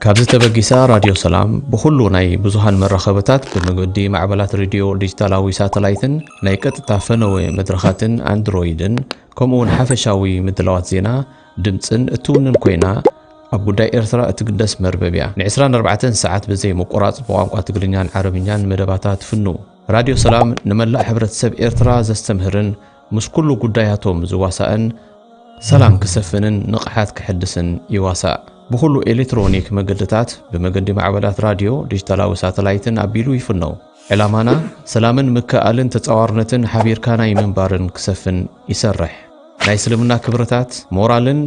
ካብዚ ተበጊሳ ራድዮ ሰላም ብኹሉ ናይ ብዙሃን መራኸብታት ብመገዲ ማዕበላት ሬድዮ ዲጂታላዊ ሳተላይትን ናይ ቀጥታ ፈነወ መድረኻትን ኣንድሮይድን ከምኡ እውን ሓፈሻዊ ምድላዋት ዜና፣ ድምፅን እትውንን ኮይና ኣብ ጉዳይ ኤርትራ እትግደስ መርበብ እያ። ን24 ሰዓት ብዘይ ምቁራፅ ብቋንቋ ትግርኛን ዓረብኛን መደባታ ትፍኑ። ራድዮ ሰላም ንመላእ ሕብረተሰብ ኤርትራ ዘስተምህርን ምስ ኩሉ ጉዳያቶም ዝዋሳእን ሰላም ክሰፍንን ንቕሓት ክሕድስን ይዋሳእ። ብኹሉ ኤሌክትሮኒክ መገድታት ብመገዲ ማዕበላት ራድዮ፣ ዲጂታላዊ ሳተላይትን ኣቢሉ ይፍነው። ዕላማና ሰላምን ምክእኣልን ተጻዋርነትን ሓቢርካ ናይ ምንባርን ክሰፍን ይሰርሕ። ናይ እስልምና ክብርታት፣ ሞራልን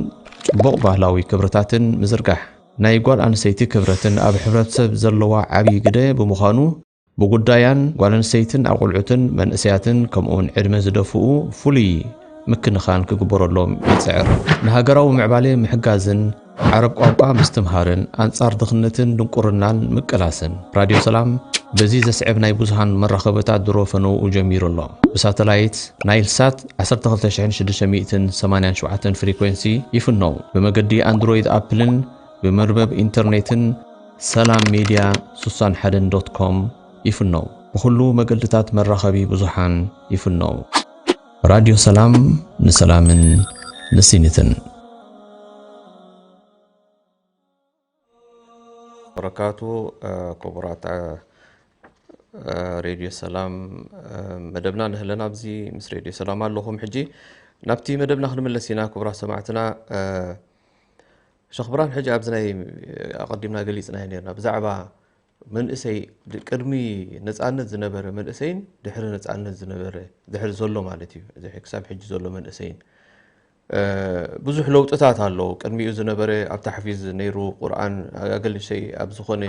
ጽቡቕ ባህላዊ ክብርታትን ምዝርጋሕ። ናይ ጓል ኣንስተይቲ ክብረትን ኣብ ሕብረተሰብ ዘለዋ ዓብዪ ግደ ብምዃኑ ብጉዳያን ጓል ኣንስተይትን ኣቑልዑትን መንእሰያትን ከምኡውን ዕድመ ዝደፍኡ ፍሉይ ምክንኻን ክግበረሎም ይጽዕር። ንሃገራዊ ምዕባሌ ምሕጋዝን ዓረብ ቋንቋ ምስትምሃርን ኣንጻር ድኽነትን ድንቁርናን ምቅላስን ራድዮ ሰላም በዚ ዘስዕብ ናይ ብዙሃን መራኸብታት ድሮ ፈነውኡ ጀሚሩ ኣሎ። ብሳተላይት ናይል ሳት ዓሰርተ ክልተ ሽሕን ሽዱሽተ ሚእትን ሰማንያን ሸውዓተን ፍሪኮንሲ ይፍነው። ብመገዲ ኣንድሮይድ ኣፕልን ብመርበብ ኢንተርኔትን ሰላም ሜድያ ስሳን ሓደን ዶት ኮም ይፍነው። ብኹሉ መገድታት መራኸቢ ብዙሃን ይፍነው። ራድዮ ሰላም፣ ንሰላምን ንሲኒትን። በረካቱ። ክቡራት ሬድዮ ሰላም መደብና ንህለና ኣብዚ ምስ ሬድዮ ሰላም ኣለኹም። ሕጂ ናብቲ መደብና ክንምለስ ኢና። ክቡራት ሰማዕትና፣ ሸኽ ብርሃን፣ ሕጂ ኣብዚ ናይ ኣቐዲምና ገሊጽናዮ ነርና ብዛዕባ መንእሰይ፣ ድ- ቅድሚ ነጻነት ዝነበረ መንእሰይን ድሕሪ ነጻነት ዝነበረ፣ ድሕሪ ዘሎ ማለት እዩ፣ እዚ ክሳብ ሕጂ ዘሎ መንእሰይን ብዙሕ ለውጥታት ኣለዉ። ቅድሚኡ ዝነበረ ኣብ ታሕፊዝ ነይሩ፣ ቁርኣን ኣገልግሎት ኣብ ዝኾነ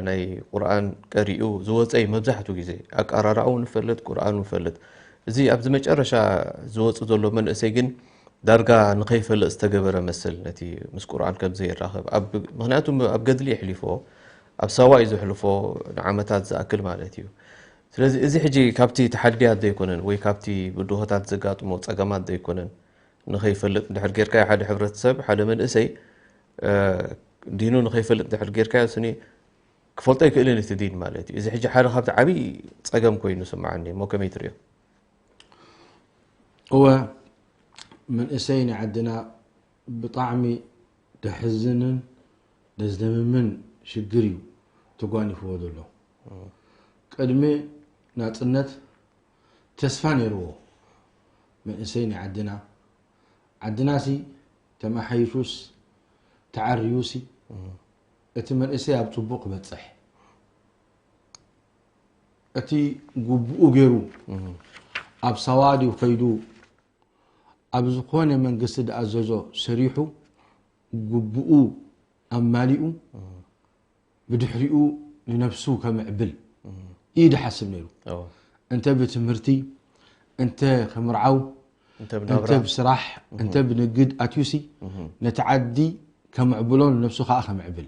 ናይ ቁርኣን ቀሪኡ ዝወፀ እዩ። መብዛሕትኡ ግዜ ኣቀራርባኡ ንፈልጥ፣ ቁርኣኑ ንፈልጥ። እዚ ኣብዚ መጨረሻ ዝወፅ ዘሎ መንእሰይ ግን ዳርጋ ንኸይፈልጥ ዝተገበረ መስል፣ ነቲ ምስ ቁርኣን ከም ዘይራኸብ ኣብ፣ ምኽንያቱ ኣብ ገድሊ የሕሊፎ፣ ኣብ ሳዋ እዩ ዘሕልፎ፣ ንዓመታት ዝኣክል ማለት እዩ። ስለዚ እዚ ሕጂ ካብቲ ተሓድያት ዘይኮነን ወይ ካብቲ ብድሆታት ዘጋጥሞ ጸገማት ዘይኮነን፣ ንኸይፈልጥ ድሕር ጌርካዮ ሓደ ሕብረተሰብ፣ ሓደ መንእሰይ ዲኑ ንኸይፈልጥ ድሕር ጌርካዮ፣ ስኒ ክፈልጦ ኣይክእልን እቲ ዲን ማለት እዩ። እዚ ሕጂ ሓደ ካብቲ ዓብዪ ጸገም ኮይኑ ስምዓኒ እሞ ከመይ ትርእዮ? እወ፣ መንእሰይ ናይ ዓድና ብጣዕሚ ደሕዝንን ደዝደምምን ሽግር እዩ ተጓኒፍዎ ዘሎ። ቅድሚ ናጽነት ተስፋ ነይርዎ መንእሰይ ናይ ዓድና። ዓድናሲ ተመሓይሹስ ተዓርዩሲ እቲ መንእሰይ ኣብ ጽቡቕ ክበጽሕ፣ እቲ ግቡኡ ገይሩ ኣብ ሳዋ ድዩ ከይዱ ኣብ ዝኾነ መንግስቲ ዝኣዘዞ ሰሪሑ ግቡኡ ኣማሊኡ ብድሕሪኡ ንነብሱ ከምዕብል እዩ ዝሓስብ ነይሩ። እንተ ብትምህርቲ፣ እንተ ከምርዓው፣ እንተ እንተ ብናብራ። ብስራሕ፣ እንተ ብንግድ ኣትዩሲ ነቲ ዓዲ ከምዕብሎ ንነብሱ ከዓ ከምዕብል።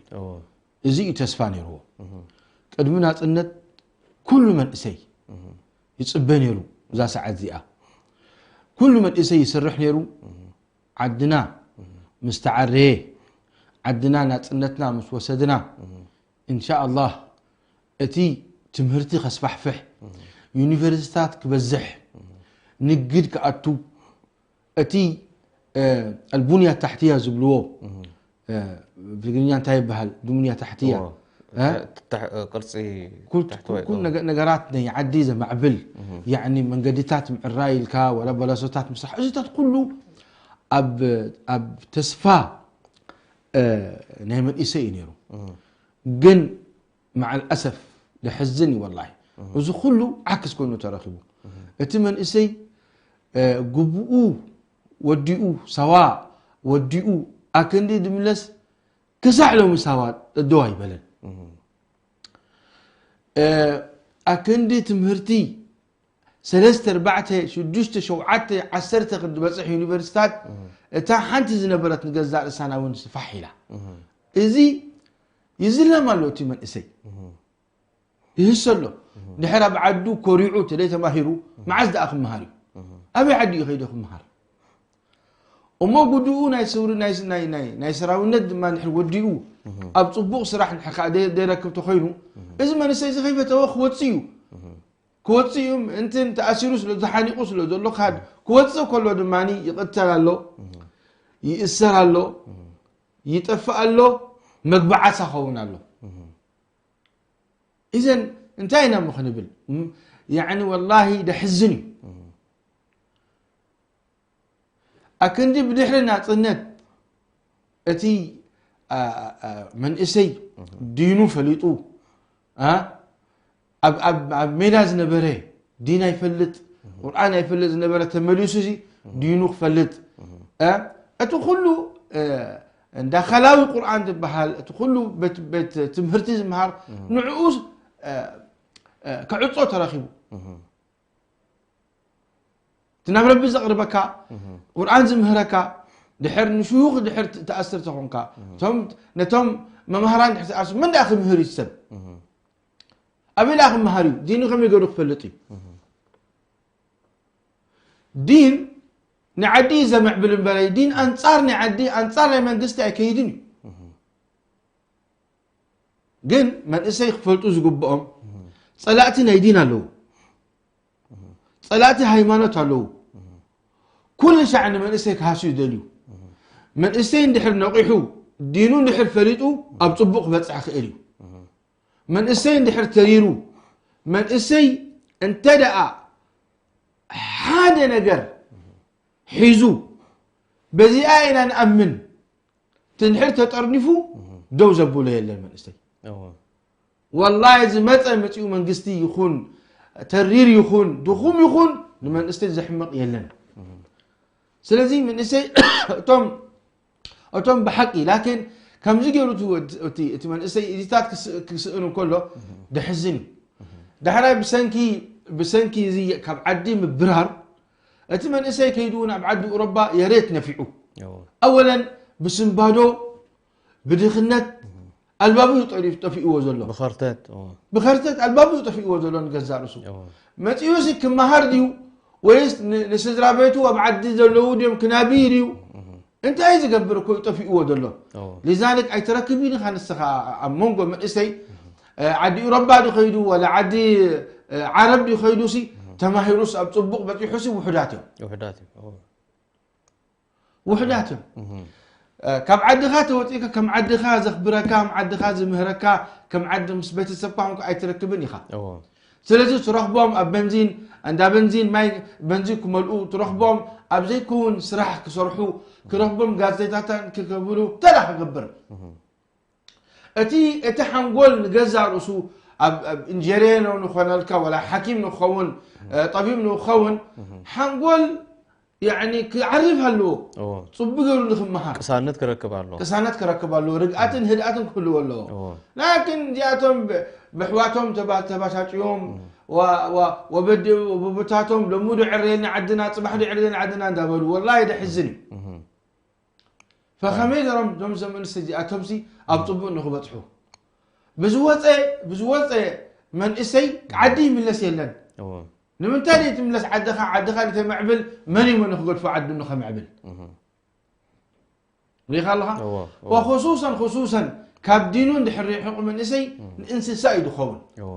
እዚ እዩ ተስፋ ነይርዎ። ቅድሚ ናፅነት ኩሉ መንእሰይ ይፅበ ነይሩ። እዛ ሰዓት እዚኣ ኩሉ መንእሰይ ይስርሕ ነይሩ። ዓድና ምስ ተዓረየ፣ ዓድና ናፅነትና ምስ ወሰድና፣ እንሻ ኣላህ እቲ ትምህርቲ ከስፋሕፍሕ፣ ዩኒቨርሲታት ክበዝሕ፣ ንግድ ክኣቱ፣ እቲ ኣልቡንያ ታሕትያ ዝብልዎ ብትግርኛ እንታይ ይበሃል? ዱሙንያ ታሕትያ ቅርፂ ኩል- ታሕተዋይ ኩል ነገ- ነገራት ናይ ዓዲ ዘማዕብል ያኒ መንገዲታት ምዕራይ ኢልካ ወላ በለሶታት ምስራሕ እዚታት ኩሉ ኣብ ኣብ ተስፋ እ፣ ናይ መንእሰይ እዩ ነይሩ። ግን መዓል ኣሰፍ ደሕዝን እዩ ወላሂ። እዚ ኩሉ ዓክስ ኮይኑ ተረኪቡ። እቲ መንእሰይ እ፣ ግቡኡ ወዲኡ ሳዋ ወዲኡ ኣክንዲ ድምለስ ክሳዕ ሎሚ ሳዋ ደው ኣይበለን። ኣክንዲ ትምህርቲ ሰለስተ ኣርባዕተ ሽዱሽተ ሸውዓተ ዓሰርተ ክንዲ በፅሕ ዩኒቨርሲታት እታ ሓንቲ ዝነበረት ንገዛእ ርእሳና እውን ስፋሕ ኢላ። እዚ ይዝለም ኣሎ እቲ መንእሰይ ይህሰ ኣሎ። ድሕር ኣብ ዓዱ ኮሪዑ ተደይ ተማሂሩ መዓዝ ደኣ ክመሃር እዩ? ኣበይ ዓዲ እዩ ከይዶ ክመሃር? እሞ ጉድኡ ናይ ስውሪ ናይ ናይ ናይ ናይ ሰራውነት ድማ ንሕር ወዲኡ ኣብ ጽቡቕ ስራሕ ንሕር ከኣ ደይ- ደይረክብ ተኾይኑ እዚ መንእሰይ እዚ ከይፈተወ ክወጽእ እዩ። ክወጽእ እዩ። ምእንትን ተኣሲሩ ስለ ተሓኒቑ ስለ ዘሎ ካድ ክወጽእ ከሎ ድማ ይቕተል ኣሎ፣ ይእሰር ኣሎ፣ ይጠፍእ ኣሎ፣ መግባዓሳ ኸውን ኣሎ። እዘን እንታይ ኢና እሞ ክንብል? ም- ያዕኒ ወላሂ ደሕዝን እዩ። ኣክንዲ ብድሕሪ ናፅነት እቲ አ- አ- መንእሰይ ዲኑ ፈሊጡ አ? ኣብ- ኣብ ኣብ ሜዳ ዝነበረ ዲን ኣይፈልጥ ቁርኣን ኣይፈልጥ ዝነበረ ተመሊሱ ሲ ዲኑ ክፈልጥ አ? እቲ ኩሉ እ፣ እንዳ ካላዊ ቁርኣን ዝበሃል እቲ ኩሉ ቤት ቤት ትምህርቲ ዝምሃር ንዕኡ እ፣ እ፣ ክዕጾ ተረኺቡ እቲ ናብ ረቢ ዘቕርበካ ቁርኣን ዝምህረካ ድሕር ንሽዩኽ ድሕር ት- ትኣስር ተኾንካ እቶም ነቶም መምሃራን ድሕር ትኣስር መን ደኣ ክምህር እዩ ሰብ ኣበይ ደኣ ክመሃር እዩ? ዲኑ ከመይ ገይሩ ክፈልጥ እዩ? ዲን ንዓዲ እዩ ዘምዕብል እምበረይ፣ ዲን ኣንጻር ናይ ዓዲ፣ ኣንጻር ናይ መንግስቲ ኣይከይድን እዩ። ግን መንእሰይ ክፈልጡ ዝግብኦም፣ ጸላእቲ ናይ ዲን ኣለዉ፣ ጸላእቲ ሃይማኖት ኣለዉ። ኩሉ ሻዕ ንመንእሰይ ክሃስዩ ይደልዩ። መንእሰይ እንድሕር ነቒሑ፣ ዲኑ እንድሕር ፈሊጡ፣ ኣብ ጽቡቕ ክበጽሕ ይኽእል እዩ። መንእሰይ እንድሕር ተሪሩ፣ መንእሰይ እንተ ደኣ ሓደ ነገር ሒዙ፣ በዚኣ ኢና ንኣምን እንድሕር ተጠርኒፉ፣ ደው ዘብሎ የለን መንእሰይ። እወ። ወላሂ ዝመጸ መጺኡ መንግስቲ ይኹን፣ ተሪር ይኹን፣ ድኹም ይኹን፣ ንመንእሰይ ዘሕምቕ የለን። ስለዚ መንእሰይ እቶም፣ እቶም ብሓቂ፣ ላኪን ከምዚ ገይሩ እቲ ወድ-፣ እቲ፣ እቲ መንእሰይ ኢዚታት ክስ-፣ ክስእን እንከሎ ደሕዝን እዩ። ዳሕራይ ብሰንኪ፣ ብሰንኪ እዚ ካብ ዓዲ ምብራር፣ እቲ መንእሰይ ከይዱ ናብ ዓዲ ኡሮባ የሬት ነፊዑ። እዎ። ኣወለን ብስንባዶ፣ ብድኽነት ኣልባቡ እዩ ጠሪ-፣ ጠፊእዎ ዘሎ። ብኸርተት፣ እዎ። ብኸርተት ኣልባቡ እዩ ጠፊእዎ ዘሎ ንገዛእ ርእሱ። እዎ። መጺኡሲ ክመሃር ድዩ ወይስ ን-፣ ንስድራ ቤቱ ኣብ ዓዲ ዘለዉ ድዮም ክናብይ ድዩ? እንታይ ዝገብር እኮ እዩ ጠፊእዎ ዘሎ። እዎ። ሊዛሊክ ኣይትረክብን ኢኻ ንስኻ ኣብ መንጎ መንእሰይ፣ እ፣ ዓዲ ኤውሮጳ ዶ ኸይዱ ወላ ዓዲ፣ እ፣ ዓረብ ዶ ኸይዱሲ ተማሂሩስ ኣብ ጽቡቕ በጺሑሲ ውሑዳት እዮም። ውሑዳት እዮም። እዎ። ውሑዳት እዮም። እህ። እ፣ ካብ ዓድኻ ተወጺእካ ከም ዓድኻ ዘኽብረካ፣ ከም ዓድኻ ዝምህረካ፣ ከም ዓዲ ምስ ቤተሰብካ ኾንካ ኣይትረክብን ኢኻ። እዎ። ስለዚ ትረኽቦም ኣብ በንዚን፣ እንዳ በንዚን ማይ በንዚን ክመልኡ ትረኽቦም፣ ኣብ ዘይከውን ስራሕ ክሰርሑ፣ ክረኽቦም ጋዜጣታት ክከብሉ ተላ ክገብር። እህ። እቲ፣ እቲ ሓንጎል ንገዛእ ርእሱ ኣብ፣ ኣብ ኢንጀነር ንኾነልካ ወላ ሓኪም ንኸውን፣ እ፣ ጠቢብ ንኸውን፣ እህ። ሓንጎል ያዕኒ ክዓርፍ ኣለዎ። እዎ። ጽቡቕ ገይሩ ንኽመሃር። ቅሳነት ክረክብ ኣለዎ። ቅሳነት ክረክብ ኣለዎ። ርግኣትን ህድኣትን ክህልዎ ኣለዎ። እዎ። ላኪን እዚኣቶም ብ-፣ ብሕዋቶም ተባ-፣ ተባሻጭዮም፣ እዎ። ወ-፣ ወ-፣ ወበዲ-፣ ወበቦታቶም ሎሚ ዶ ዕረየልና ዓድና፣ ጽባሕ ዶ ዕረየልና ዓድና እንዳበሉ፣ ወላሂ ደሕዝን እዩ። እህ። ፈኸመይ ገይሮም እዞም፣ እዞም ኣንስቲ እዚኣቶምሲ ኣብ ጽቡቕ ንኽበጽሑ? ብዝወጸ፣ ብዝወጸ መንእሰይ ዓዲ ይምለስ የለን። እዎ። ንምንታይ ደይ ትምለስ ዓድኻ? ዓድኻ ንተመዕብል መን እዩ መን ክገድፎ ዓዱ ንኸምዕብል? እህ። ሪኢኻ ኣለኻ? እዎ፣ እዎ። ወኹሱሰን፣ ኹሱሰን ካብ ዲኑ እንድሕር ርሒቑ መንእሰይ እህ። ንእንስሳ እዩ ዝኸውን። እዎ።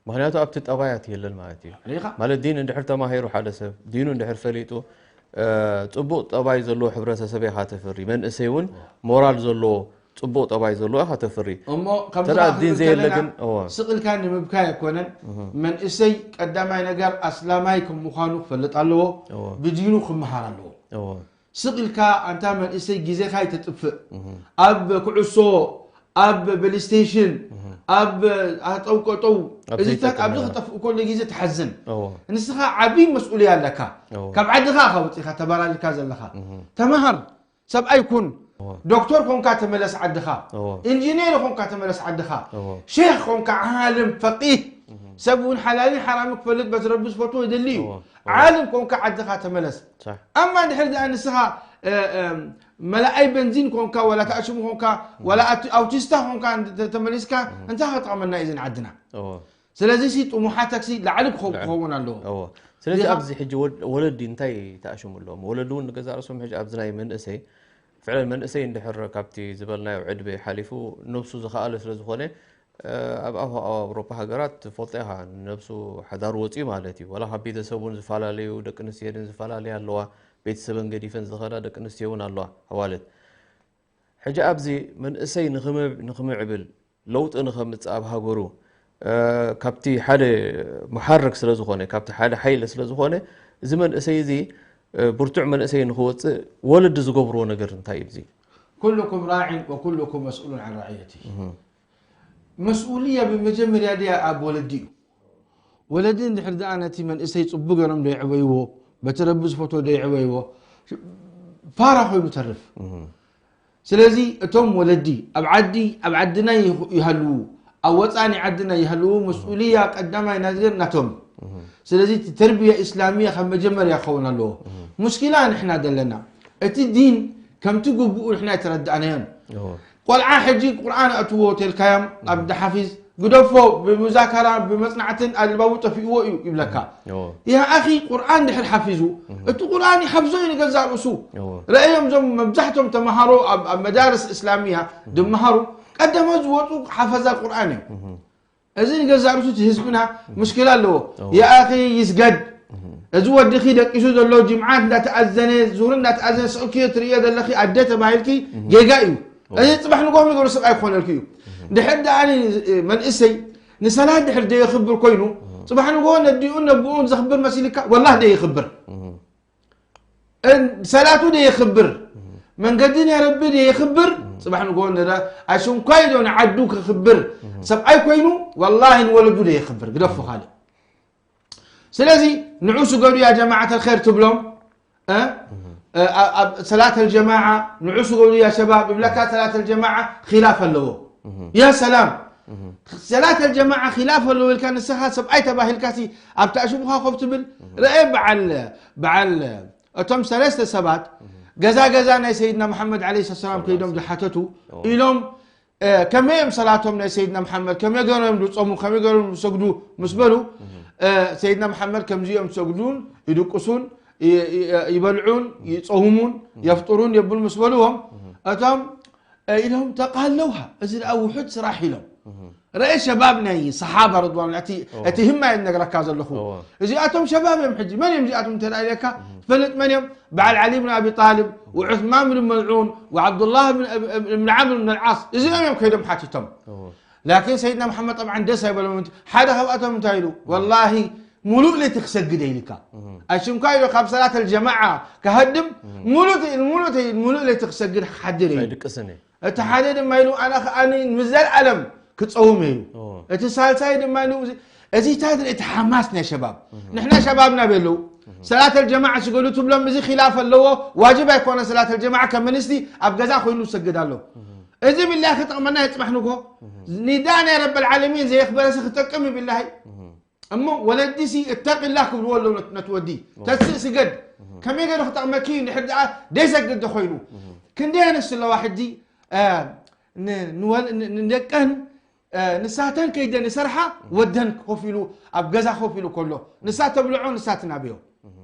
ምኽንያቱ ኣብቲ ጠባያት የለን ማለት እዩ። ሪኢኻ? ማለት ዲን እንድሕር ተማሂሩ ሓደ ሰብ፣ ዲኑ እንድሕር ፈሊጡ፣ እ፣ ጽቡቕ ጠባይ ዘለዎ ሕብረተሰብ ኢኻ ተፍሪ። መንእሰይ እውን እዎ። ሞራል ዘለዎ፣ ጽቡቕ ጠባይ ዘለዎ ኢኻ ተፍሪ። እሞ ከምዚ ተራ ከኣ ዲን ክንብል ዘየለ ከለና ግን፣ እዎ። ስቕ ኢልካ ንምብካይ ኣይኮነን። እህ። መንእሰይ ቀዳማይ ነገር ኣስላማይ ከም ምዃኑ ክፈልጥ ኣለዎ። እዎ። ብዲኑ ክመሃር ኣለዎ። እዎ። ስቕ ኢልካ ኣንታ መንእሰይ ግዜኻ ኣይተጥፍእ። እህ። ኣብ ኩዕሶ፣ ኣብ ፕሌይስቴሽን፣ እህ። ኣብ ኣጠውቀጠው፣ ኣብ እዚታት ዘይጠቅም ኣብዚ ነገር። ክጠፍእ ከሎ ግዜ ትሓዝን። እዎ። ንስኻ ዓቢ መስኡልያ ኣለካ። እዎ። ካብ ዓድኻ ኢኻ ወጺኻ ተባላሊካ ዘለኻ። እህ። ተመሃር፣ ሰብኣይ ኩን፣ እዎ። ዶክተር ኮንካ ተመለስ ዓድኻ፣ እዎ። ኢንጂነር ኮንካ ተመለስ ዓድኻ፣ እዎ። ሼኽ ኮንካ ዓልም ፈቂህ፣ እህ። ሰብ እውን ሓላልን ሓራምን ክፈልጥ በቲ ረቢ ዝፈትዎ ይደሊ እዩ። እዎ። እዎ። ዓልም ኮንካ ዓድኻ ተመለስ። ሳሕ። ኣማ ድሕር ደኣ ንስኻ፣ እ፣ እ፣ መላኣይ በንዚን ኮንካ፣ ዋላ ተኣሽሙ ኮንካ፣ ዋላ ኣቲ-፣ ኣውቲስታ ኮንካ እንተ-፣ ተመሊስካ፣ እህ። እንታይ ክጠቕመና እዩ እዚ ንዓድና? እዎ። ስለዚ ሲ ጥሙሓተክሲ ላዕሊ ክኸው-፣ ልዕሊ። ክኸውን ኣለዎ። እዎ። ስለዚ ዲኻ? ኣብዚ ሕጂ ወድ-፣ ወለዲ እንታይ ተኣሽሙ ኣለዎም? ወለዲ እውን ንገዛእ ርእሶም ሕጂ ኣብዚ ናይ መንእሰይ፣ ፍዕለን መንእሰይ እንድሕር ካብቲ ዝበልናዮ ዕድመ ሓሊፉ ነብሱ ዝኸኣለ ስለ ዝኾነ፣ እ፣ ኣብ፣ ኣብ፣ ኣብ ኣውሮፓ ሃገራት ትፈልጦ ኢኻ፣ ነብሱ ሓዳር ወፂኡ ማለት እዩ። ዋላ ካብ ቤተሰብ እውን ዝፈላለዩ ደቂ ኣንስትዮ ሄደን ዝፈላለያ ኣለዋ፣ ቤተሰበን ገዲፈን ዝኸዳ ደቂ ኣንስትዮ እውን ኣለዋ፣ ኣዋልድ። ሕጂ ኣብዚ መንእሰይ ንኽመ-፣ ንኽምዕብል፣ ለውጢ ንኸምጽእ ኣብ ሃገሩ፣ እ፣ ካብቲ ሓደ መሓርክ ስለ ዝኾነ፣ ካብቲ ሓደ ሓይሊ ስለ ዝኾነ፣ እዚ መንእሰይ እዚ፣ እ፣ ብርቱዕ መንእሰይ ንኽወጽእ ወለዲ ዝገብርዎ ነገር እንታይ እዩ? እዚ ኩልኩም ራዕን ወኩልኩም መስኡሉን ዓን ራዕየቲ። እህ። መስኡልያ ብመጀመርያ ድያ ኣብ ወለዲ እዩ። ወለዲ እንድሕር ደኣ ነቲ መንእሰይ ጽቡቕ ገይሮም ደይዕበይዎ፣ በቲ ረቢ ዝፈትዎ ደይዕበይዎ፣ ፋራ ኮይኑ ተርፍ። እህ። ስለዚ እቶም ወለዲ ኣብ ዓዲ፣ ኣብ ዓድና ይኹ-፣ ይሃልዉ፣ ኣብ ወጻኢ ናይ ዓድና ይሃልዉ፣ መስኡልያ ቀዳማይ ናዝር ናቶም። እህ። ስለዚ እቲ ተርቢያ ኢስላሚያ ካብ መጀመርያ ክኸውን ኣለዎ። እህ። ሙሽኪላ ንሕና ዘለና፣ እቲ ዲን ከምቲ ግቡኡ ንሕና ኣይተረዳእናዮን። እዎ። ቆልዓ ሕጂ ቁርኣን ኣእትዎ ተልካዮም ኣብ ዳሓፊዝ ግደፎ፣ ብሙዛከራ ብመጽናዕትን ኣልባቡ ጠፊእዎ እዩ ይብለካ። እዎ። ያ ኣኺ፣ ቁርኣን ድሕር ሓፊዙ፣ እቲ ቁርኣን ይሓፍዞ እዩ ንገዛእ ርእሱ። እዎ። ረኣዮም፣ እዞም መብዛሕቶም ተምሃሮ ኣብ ኣብ መዳርስ እስላሚያ ድመሃሩ ቀደሞት ዝወፁ ሓፈዛ ቁርኣን እዮም። እዚ ንገዛእ ርእሱ እቲ ህዝብና ሙሽኪላ ኣለዎ። እዎ። ያ ኣኺ፣ ይስገድ። እዚ ወድኺ ደቂሱ ዘሎ ጅምዓት እንዳተኣዘነ፣ ዙር እንዳተኣዘነ ስቕኪዮ ትርእዮ ዘለኺ ኣደ ተባሂልኪ ጌጋ እዩ። እዚ ጽባሕ ንግሆ ምግብሪ ስቕ ኣይኮነልኪ እዩ። ድሕር ደኣ መንእሰይ ንሰላት ድሕር ደየኽብር ኮይኑ፣ ጽባሕ ንግሆ ነዲኡን ነብኡን ዘኽብር መሲልካ፣ ወላህ ደየኽብር። እን-፣ ሰላቱ ደየኽብር፣ መንገዲ ናይ ረቢ ደየኽብር። ጽባሕ ንግሆ ንረ-፣ ኣሽንኳይ ዶ ንዓዱ ክኽብር ሰብኣይ ኮይኑ፣ ወላሂ ንወለዱ ደየኽብር፣ ግደፎ ካልእ። ስለዚ ንዑ ስገዱ ያ ጀማዓት ኣልኸይር ትብሎም፣ እ? እ፣ ኣብ፣ ኣብ ሰላት ኣልጀማዓ ንዑ ስገዱ ያ ሸባብ ይብለካ፣ ሰላት ኣልጀማዓ ኺላፍ ኣለዎ። ያ ሰላም። ሰላት ኣልጀማዓ ኺላፍ ኣለዎ ኢልካ ንስኻ ሰብኣይ ተባሂልካ ሲ ኣብቲ ኣሽቡኻ ኮፍ ትብል? ረአ በዓል፣ በዓል እቶም ሰለስተ ሰባት ገዛ ገዛ ናይ ሰይድና መሓመድ ዓለይሂ ሰላም ከይዶም ዝሓተቱ ኢሎም፣ እ፣ ከመይ እዮም ሰላቶም ናይ ሰይድና መሓመድ፣ ከመይ ገይሮም ዝጾሙ፣ ከመይ ገይሮም ዝሰግዱ ምስ በሉ፣ እ፣ ሰይድና መሓመድ ከምዚ እዮም ዝሰግዱን ይድቅሱን ይ-፣ ይ-፣ ይበልዑን ይጸውሙን የፍጥሩን የብሉ ምስ በልዎም፣ እቶም፣ እ፣ ኢሎም ተቃለውሃ፣ እዚ ደኣ ውሑድ ስራሕ ኢሎም። ረአ ሸባብ ናይ ሰሓባ ረድዋን፣ እቲ፣ እቲ ህማ እየ ዝነግረካ ዘለኹ። እዎ። እዚኣቶም ሸባብ እዮም። ሕጂ መን እዮም እዚኣቶም እንተ ደኣ ኢለካ፣ ትፈልጥ መን እዮም? በዓል ዓሊ ብን ኣቢ ጣልብ፣ ወዑስማን ብን መልዑን፣ ወዓብዱላህ ብን፣ ብን ዓምር ብን ኣልዓስ፣ እዚኦም እዮም ከይዶም ሓቲቶም። እዎ። ላኪን ሰይድና መሓመድ ጠብዓን ደስ ኣይበሎም። ሓደ ካብኣቶም እንታይ ኢሉ? ወላሂ ሙሉእ ለይቲ ክሰግድ እየ ኢልካ። ኣሽንኳ ኢሉ ካብ ሰላት ኣልጀማዓ ክሃድም፣ ሙሉእ፣ ሙሉእ፣ ሙሉእ ለይቲ ክሰግድ ክሓድር እዩ። ኣይድቅስን እየ። እቲ ሓደ ድማ ኢሉ፣ ኣነ ኸኣ ንዘልኣለም ክጸውም እዩ። እዎ። እቲ ሳልሳይ ድማ ኢሉ፣ እዚ፣ እዚታት እቲ ሓማስ ናይ ሸባብ። ንሕና ሸባብና በለው፣ ሰላት ኣልጀማዓ ስገዱ ትብሎም፣ እዚ ኺላፍ ኣለዎ፣ ዋጅብ ኣይኮነ ሰላት ኣልጀማዓ፣ ከም መንስቲ ኣብ ገዛ ኮይኑ ዝሰግድ ኣሎ። እዚ ብላሂ ክጠቕመና የጽባሕ ንግሆ። ኒዳ ናይ ረበል ዓለሚን ዘየኽበረሲ ክጠቅም እዩ ብላሂ። እሞ ወለዲሲ እተቂላ ክብልዎ ኣለዉ ነት-፣ ነቲ ወዲ። ተስእ ስገድ። ከመይ ገይሩ ክጠቕመኪ እዩ? እንድሕር ደኣ ደይሰግድ ዶ ኮይኑ? ክንደይ ኣንስቲ ኣለዋ ሕጂ፣ እ፣ ን-፣ ንወል-፣ ን-፣ ንደቀን፣ እ፣ ንሳተን ከይደን ይሰርሓ፣ ወደን ኮፍ ኢሉ፣ ኣብ ገዛ ኮፍ ኢሉ ከሎ፣ ንሳ ተብልዖ፣ ንሳ ትናብዮ።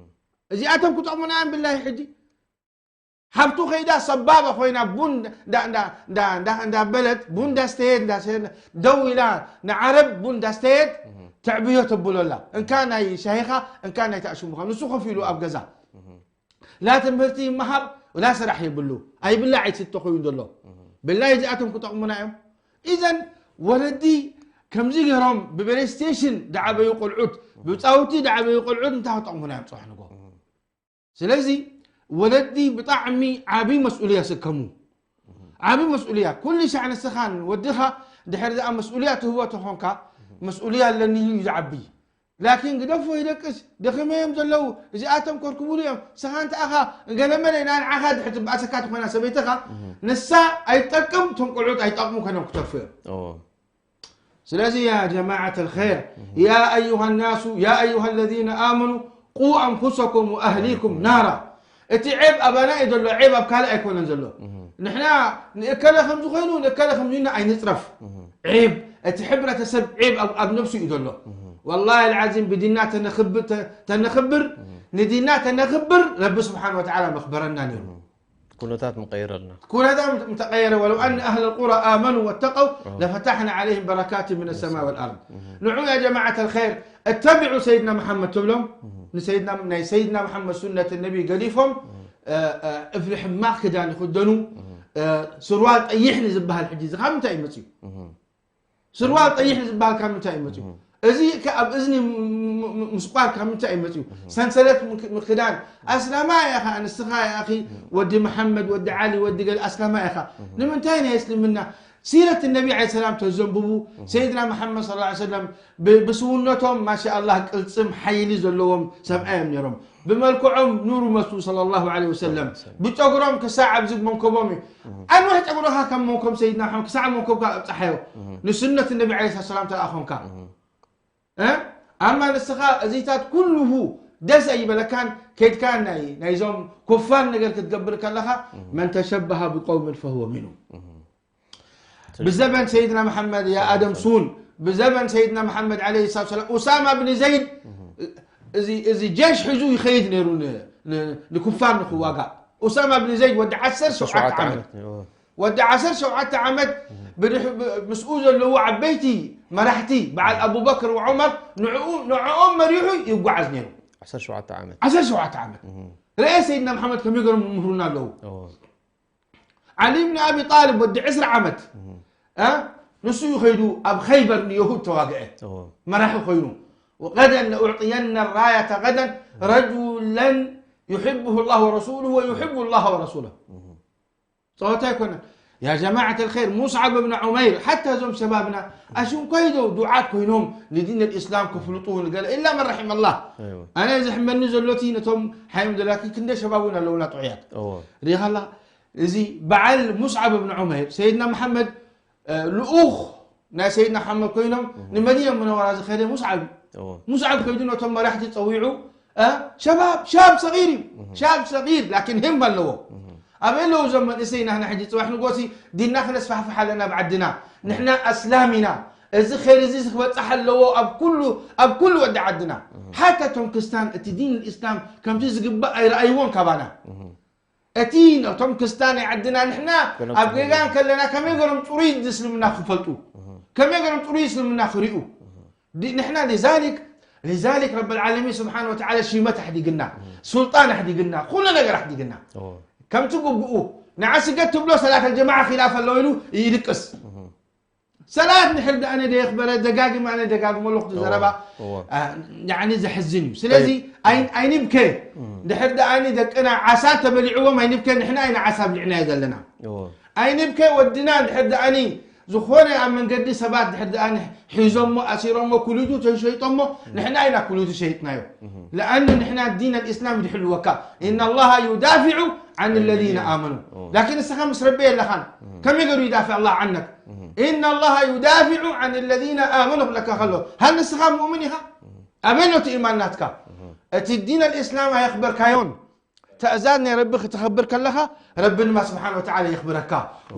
እዚኣቶም ክጠቕሙና እዮም ብላሂ ሕጂ። ሓብቱ ከይዳ ሰባበ ኮይና ቡን እንዳ፣ እንዳ፣ እንዳ፣ እንዳ፣ እንዳ በለት፣ ቡን እንዳስተየት፣ እንዳስተየት፣ ደው ኢላ ንዓረብ ቡን እንዳስተየት ተዕብዮ ተብሎ ኣላ። እንካ ናይ ሻሂኻ፣ እንካ ናይ ተኣሽሙኻ። ንሱ ኮፍ ኢሉ ኣብ ገዛ። ላ ትምህርቲ ይመሃር፣ ላ ስራሕ የብሉ። ኣይብላዕ ኣይስተ ኮይኑ ዘሎ። ብላይ እዚኣቶም ክጠቕሙና እዮም። ኢዘን ወለዲ ከምዚ ገይሮም ብፕሌይስቴሽን ዝዓበዩ ቆልዑት፣ ብጻውቲ ዝዓበዩ ቆልዑት እንታይ ክጠቕሙና እዮም ጽባሕ ንግሆ? ስለዚ ወለዲ ብጣዕሚ ዓቢ መስኡልያ ስከሙ። ዓቢ መስኡልያ። ኩሉ ሻዕ ንስኻን ወድኻ ድሕሪ ዝኣ መስኡልያ ትህቦ ተኾንካ፣ መስኡልያ ኣለኒ ኢሉ እዩ ዝዓቢ። ላኪን ግደፎ ይደቅስ፣ ደኺመ እዮም ዘለዉ፣ እዚኣቶም ከርክቡሉ እዮም። ንስኻ እንተ ኣኻ ገለመለ ኢና ንዓኻ ድሕሪ ትበኣሰካ ተኾይና ሰበይትኻ፣ ንሳ ኣይትጠቅም፣ እቶም ቆልዑት ኣይጠቕሙ ኮይኖም ክተርፉ እዮም። እዎ። ስለዚ ያ ጀማዓት ኣልኸይር፣ ያ ኣዩሃ ናሱ፣ ያ ኣዩሃ ለዚነ ኣመኑ፣ ቁ ኣንፉሰኩም ወኣህሊኩም ናራ። እቲ ዔብ ኣባና እዩ ዘሎ፣ ዔብ ኣብ ካልእ ኣይኮነን ዘሎ። ንሕና ንእከለ ከምዚ ኮይኑ፣ ንእከለ ከምዚ ኢልና ኣይንጽረፍ። ዔብ፣ እቲ ሕብረተሰብ ዔብ ኣብ፣ ኣብ ነብሱ እዩ ዘሎ። ወላሂ ኣልዓዚም ብዲንና ተነኽብ-፣ ተ-፣ ተነኽብር፣ ንዲንና ተነኽብር፣ ረቢ ስብሓን ወተዓላ መኽበረና ነይሩ። ኩነታት ምቀይረልና። ኩነታት ምተቀየረ፣ ወለው ኣን ኣህለ ልቁራ ኣመኑ ወተቀው ለፈታሕና ዓለይህም በረካት ምን ሰማ ወልኣርድ። ንዑ ያ ጀማዓት ኣልኸይር እተቢዑ ሰይድና መሓመድ ትብሎም፣ ንሰይድና፣ ናይ ሰይድና መሓመድ ሱነት ነቢ ገዲፎም፣ እ፣ እ፣ እፍሪ ሕማቕ ክዳን ይኽደኑ፣ እ፣ ስርዋል ጠይሕ ንዝበሃል ሕጂ እዚ ካብ ምንታይ እዩ መፅዩ? ስርዋል ጠይሕ ዝበሃል ካብ ምንታይ እዩ መፅዩ? እዚ ከ ኣብ እዝኒ ም-፣ ም-፣ ም-፣ ምስቋር ካብ ምንታይ እዩ መፅዩ? ሰንሰለት ምክ-፣ ምክዳን። ኣስላማይ ኢኻ፣ ንስኻ ኢኻ፣ ወዲ መሓመድ፣ ወዲ ዓሊ፣ ወዲ ገለ ኣስላማይ ኢኻ። ንምንታይ ናይ እስልምና ሲረት ነቢ ዓለይሂ ሰላም ተዘንብቡ፣ ሰይድና መሓመድ ሰለላሁ ዐለይሂ ወሰለም ብ-፣ ብስውነቶም ማሻ ኣላህ ቅልፅም ሓይሊ ዘለዎም ሰብኣይ እዮም ነይሮም። ብመልክዖም ኑር መስሉ ሰለላሁ ዐለይሂ ወሰለም። ብጨጉሮም ክሳዕ ኣብዚ መንከቦም እዩ። ኣንውሕ ጨጉርኻ ከም መንኮብ ሰይድና መሓመድ ክሳዕ መንኮብካ ኣብፅሓዮ። ንሱነት ነቢ ዓለይሂ ሰላም ተኣ ኾንካ። እ? ኣማ ንስኻ እዚታት ኩሉሁ ደስ ኣይበለካን፣ ከይድካ ናይ፣ ናይዞም ኩፋር ነገር ክትገብር ከለኻ፣ መን ተሸበሃ ብቀውምን ፈሁወ ሚንሁም። ብዘበን ሰይድና መሓመድ ያ ኣደም ሱን ብዘመን ሰይድና መሓመድ ዓለይሂ ሰላቱ ወሰላም ኡሳማ ብን ዘይድ እዚ ጀሽ ሒዙ ይኸይድ ነይሩ ንኩፋር ንክዋጋእ። ኡሳማ ብን ዘይድ ወዲ ዓሰርተ ሸውዓተ ዓመት፣ ወዲ ዓሰርተ ሸውዓተ ዓመት ምስኡ ዘለዉ ዓበይቲ መራሕቲ በዓል ኣቡበክር ወዑመር ንዕኦም መሪሑ ይጓዓዝ ነይሩ። ዓሰርተ ሸውዓተ ዓመት ርአ ሰይድና መሓመድ ከመይ ገሮም ምህሩና ኣለዉ። ዓሊ ብን ኣቢ ጣልብ ወዲ ዕስራ ዓመት ንሱ እዩ ከይዱ ኣብ ኸይበር ንየሁድ ተዋግአ መራሒ ኮይኑ። غدا لأعطين الراية غدا رجلا يحبه الله ورسوله ويحب الله ورسوله ጸወታ ኣይኮነን። يا جماعة الخير ሙስዓብ ብን ዑመይር ሓታ እዞም ሸባብና ኣሽም ኮይዶ ዱዓት ኮይኖም ንዲን الإسلام ክፍልጡ ንገለ إلا من رحم الله። ኣነ ዝሕመኒ ዘሎቲ ነቶም ሓዮም ዘላኪ ክንደ ሸባብ እውን ኣለውና ጥዑያት ሪኻላ። እዚ በዓል ሙስዓብ ብን ዑመይር ሰይድና መሓመድ ልኡኽ ናይ ሰይድና መሓመድ ኮይኖም ንመዲና ሙነወራ ዝኸደ ሙስዓብ እዩ። ሙስዓብ ከይዱ ነቶም መራሕቲ ጸዊዑ ሸባብ ሻብ ሰጊር እዩ። ሻብ ሰጊር ላኪን ህም ኣለዎ። ኣበይ ኣለዉ እዞም መንእሰይ ናህና ሕጂ ጽባሕ ንጎሲ ዲንና ክነስፋሕፍሕ ኣለና ብዓድና ንሕና ኣስላም ኢና። እዚ ኸይር እዚ ክበጽሕ ኣለዎ ኣብ ኩሉ ኣብ ኩሉ ወዲ ዓድና ሓታ እቶም ክስታን እቲ ዲን እስላም ከምቲ ዝግባእ ኣይረኣይዎን ካባና። እቲ ነቶም ክስታን ናይ ዓድና ንሕና ኣብ ጌጋ እንከለና ከመይ ገሮም ጽሩይ እስልምና ክፈልጡ ከመይ ገሮም ጽሩይ እስልምና ክሪኡ ንሕና لذلك لذلك رب العالمين سبحانه وتعالى ሽመት ኣሕዲግና ሱልጣን ኣሕዲግና ኩሉ ነገር ኣሕዲግና ከምቲ ግብኡ ንዓ ስገድ ትብሎ ሰላት الجماعة خلاف ኣለዎ ኢሉ ይድቅስ ሰላት ንሕር ደኣ ኣነ ደየኽበረ ደጋግም ኣነ ደጋግሞ ኣለኹ ዘረባ ያኒ ዘሕዝን እዩ ስለዚ ኣይንብከ ድሕር ደኣኒ ደቅና ዓሳ ተበሊዕዎም ኣይንብከ ንሕና ኣይና ዓሳ ብሊዕናዮ ዘለና ኣይንብከ ወድና ድሕር ደኣኒ ዝኾነ ኣብ መንገዲ ሰባት ድሕር ደኣኒ ሒዞሞ ኣሲሮሞ ኩሊቱ ተሸይጦሞ ንሕና ኣይና ኩሊቱ ሸይጥናዮ ለኣኑ ንሕና ዲን ኣልእስላም ይድሕልወካ إن الله يدافع عن الذين آمنوا لكن ንስኻ ምስ ረቢ የለኻን ከመይ ገሩ ይዳፍዕ الله عنك إن الله يدافع عن الذين آمنوا ክብለካ ከሎ ሃል ንስኻ ሙእምን ኢኻ ኣበይ ኣሎ እቲ ኢማን ናትካ እቲ ዲን ኣልእስላም ኣየኽበርካዮን ትእዛዝ ናይ ረቢ ክተኽብር ከለኻ ረቢ ድማ ስብሓን ወተዓላ የኽብረካ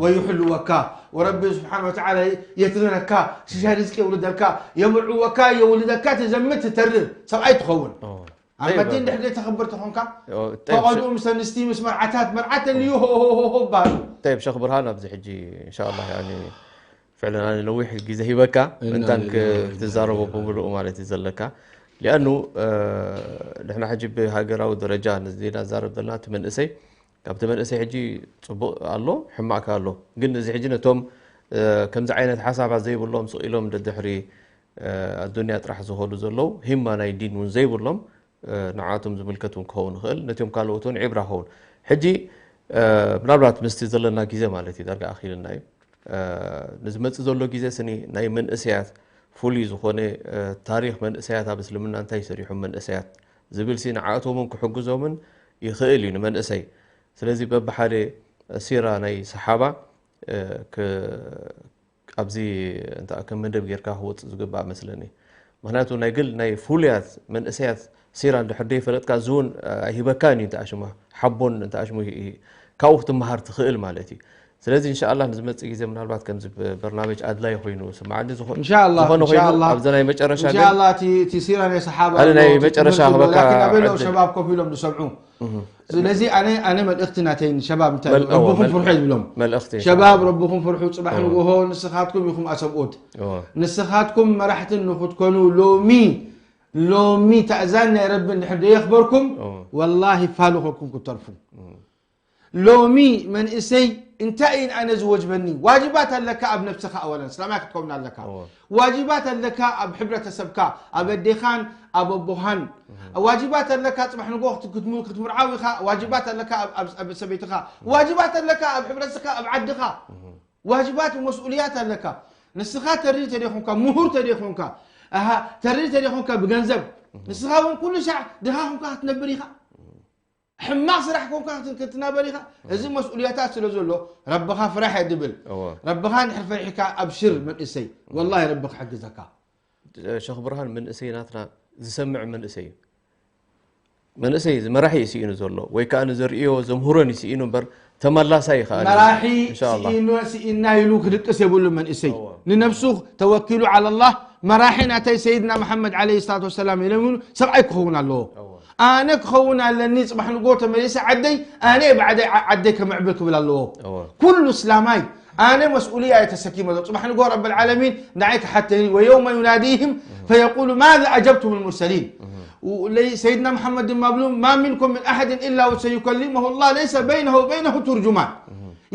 ወይሕልወካ ወረቢ ስብሓን ወተዓላ የትረረካ ሽሻ ርዝቂ የውርደልካ የምርዕወካ የውልደካ ትዘምት ትተርር ሰብኣይ ትኸውን ኣብ መዲን ድሕሪ ተኸብር ተኾንካ ፈቐድኡ ምስ ኣንስቲ ምስ መርዓታት መርዓት ተልዩ ሆሆሆሆ ባሉ طيب شيخ برهان ኣብዚ ሕጂ إن شاء الله يعني فعلا ኣነ ነዊሕ ግዜ ሂበካ ምእንታን ክትዛረቦ ብምሉኡ ማለት እዩ ዘለካ ሊኣኑ ንሕና ሕጂ ብሃገራዊ ደረጃ ንዜና ዛረብ ዘለና እቲ መንእሰይ ካብቲ መንእሰይ ሕጂ ፅቡቅ ኣሎ ሕማቅካ ኣሎ ግን እዚ ሕጂ ነቶም ከምዚ ዓይነት ሓሳባት ዘይብሎም ስቕ ኢሎም ደድሕሪ ኣዱንያ ጥራሕ ዝኸዱ ዘለዉ ሂማ ናይ ዲን እውን ዘይብሎም ንዓቶም ዝምልከት እውን ክኸውን ይኽእል ነቲኦም ካልኦት እውን ዒብራ ክኸውን ሕጂ ምናልባት ምስቲ ዘለና ግዜ ማለት እዩ ዳርጋ ኣኺልና እዩ ንዝመፅእ ዘሎ ግዜ ስኒ ናይ መንእሰያት ፍሉይ ዝኾነ ታሪክ መንእሰያት ኣብ እስልምና እንታይ ሰሪሖም መንእሰያት ዝብል ሲ ንዓእቶምን ክሕግዞምን ይኽእል እዩ ንመንእሰይ ስለዚ በብሓደ ሲራ ናይ ሰሓባ ኣብዚ ከም መደብ ጌርካ ክወፅእ ዝግባእ መስለኒ ምክንያቱ ናይ ግል ናይ ፍሉያት መንእሰያት ሲራ እንድሕር ደይፈለጥካ እዚ እውን ኣይሂበካን እዩ እንተኣሽሙ ሓቦን እንተኣሽሙ ካብኡ ክትመሃር ትኽእል ማለት እዩ ስለዚ እንሻኣላ ንዝመፅእ ግዜ ምናልባት ከምዚ በርናመጅ ኣድላይ ኮይኑ ስማዓኒ ዝኾነ ዝኾነ ኮይኑ ኣብዛ ናይ መጨረሻ ግን እንሻላ እቲ እቲ ሲራ ናይ ሰሓባ ኣነ ናይ መጨረሻ ክበካ ኣበሎ ሸባብ ኮፍ ኢሎም ዝሰምዑ ስለዚ ኣነ ኣነ መልእኽቲ ናተይ ንሸባብ እንታይ እዩ ረብኹም ፍርሑ ዝብሎም መልእኽቲ ሸባብ ረብኹም ፍርሑ ፅባሕ ንጎሆ ንስኻትኩም ኢኹም ኣሰብኡት ንስኻትኩም መራሕትን ንክትኮኑ ሎሚ ሎሚ ተእዛን ናይ ረቢ እንድሕር ደየኽበርኩም ወላሂ ፋልኾኩም ክትተርፉ ሎሚ መንእሰይ እንታይ እይን ኣነ ዝወጅበኒ ዋጅባት ኣለካ ኣብ ነብስኻ ኣወለን እስላማይ ክትከውን ኣለካ ዋጅባት ኣለካ ኣብ ሕብረተሰብካ ኣብ ኣዴኻን ኣብ ኣቦኻን ዋጅባት ኣለካ ፅባሕ ንጎ ክትምርዓው ኢኻ ዋጅባት ኣለካ ኣብ ሰበይትኻ ዋጅባት ኣለካ ኣብ ሕብረተሰብካ ኣብ ዓድኻ ዋጅባት መስኡልያት ኣለካ ንስኻ ተሪ ተደይኮንካ ምሁር ተደይኮንካ ተሪ ተደይኮንካ ብገንዘብ ንስኻ እውን ኩሉ ሻዕ ድኻ ኮንካ ክትነብር ኢኻ ሕማቕ ስራሕ ኮንካ ክትናበር ኢኻ እዚ መስኡልያታት ስለ ዘሎ ረብኻ ፍራሕ እየ ድብል ረብኻ እንድሕር ፈሪሕካ ኣብሽር መንእሰይ ወላሂ ረቢ ክሕግዘካ ሸኽ ብርሃን መንእሰይ ናትና ዝሰምዕ መንእሰይ እዩ መንእሰይ መራሒ እዩ ስኢኑ ዘሎ ወይ ከዓ ንዘርእዮ ዘምህሮን እዩ ስኢኑ እምበር ተመላሳይ ይኸኣል። መራሒ ኢንሻኣላህ። ስኢኑ- ስኢና ኢሉ ክድቅስ የብሉ መንእሰይ። ንነብሱ ተወኪሉ ዓለ ላህ መራሒ ናተይ ሰይድና መሓመድ ዓለይሂ ሰላቱ ወሰላም ኢሎም ይብሉ ሰብኣይ ክኸውን ኣለዎ። ኣነ ክኸውን ኣለኒ፣ ጽባሕ ንጎ ተመሊሰ ዓደይ ኣነ ባዕደይ ዓ- ዓደይ ከምዕብል ክብል ኣለዎ። ኩሉ እስላማይ ኣነ መስኡልያ እየ ተሰኪመ ዘሎ። ጽባሕ ንጎ ረብል ዓለሚን ንዓይ ክሓተኒ፣ ወየውመ ዩናዲህም ፈየቁሉ ማዛ ኣጀብቱም ልሙርሰሊን። ሰይድና መሓመድ ድማ ብሉ ማ ሚንኩም ምን ኣሓድን ኢላ ወሰዩከሊመሁ ላህ ለይሰ በይነሁ ወበይነሁ ቱርጁማን።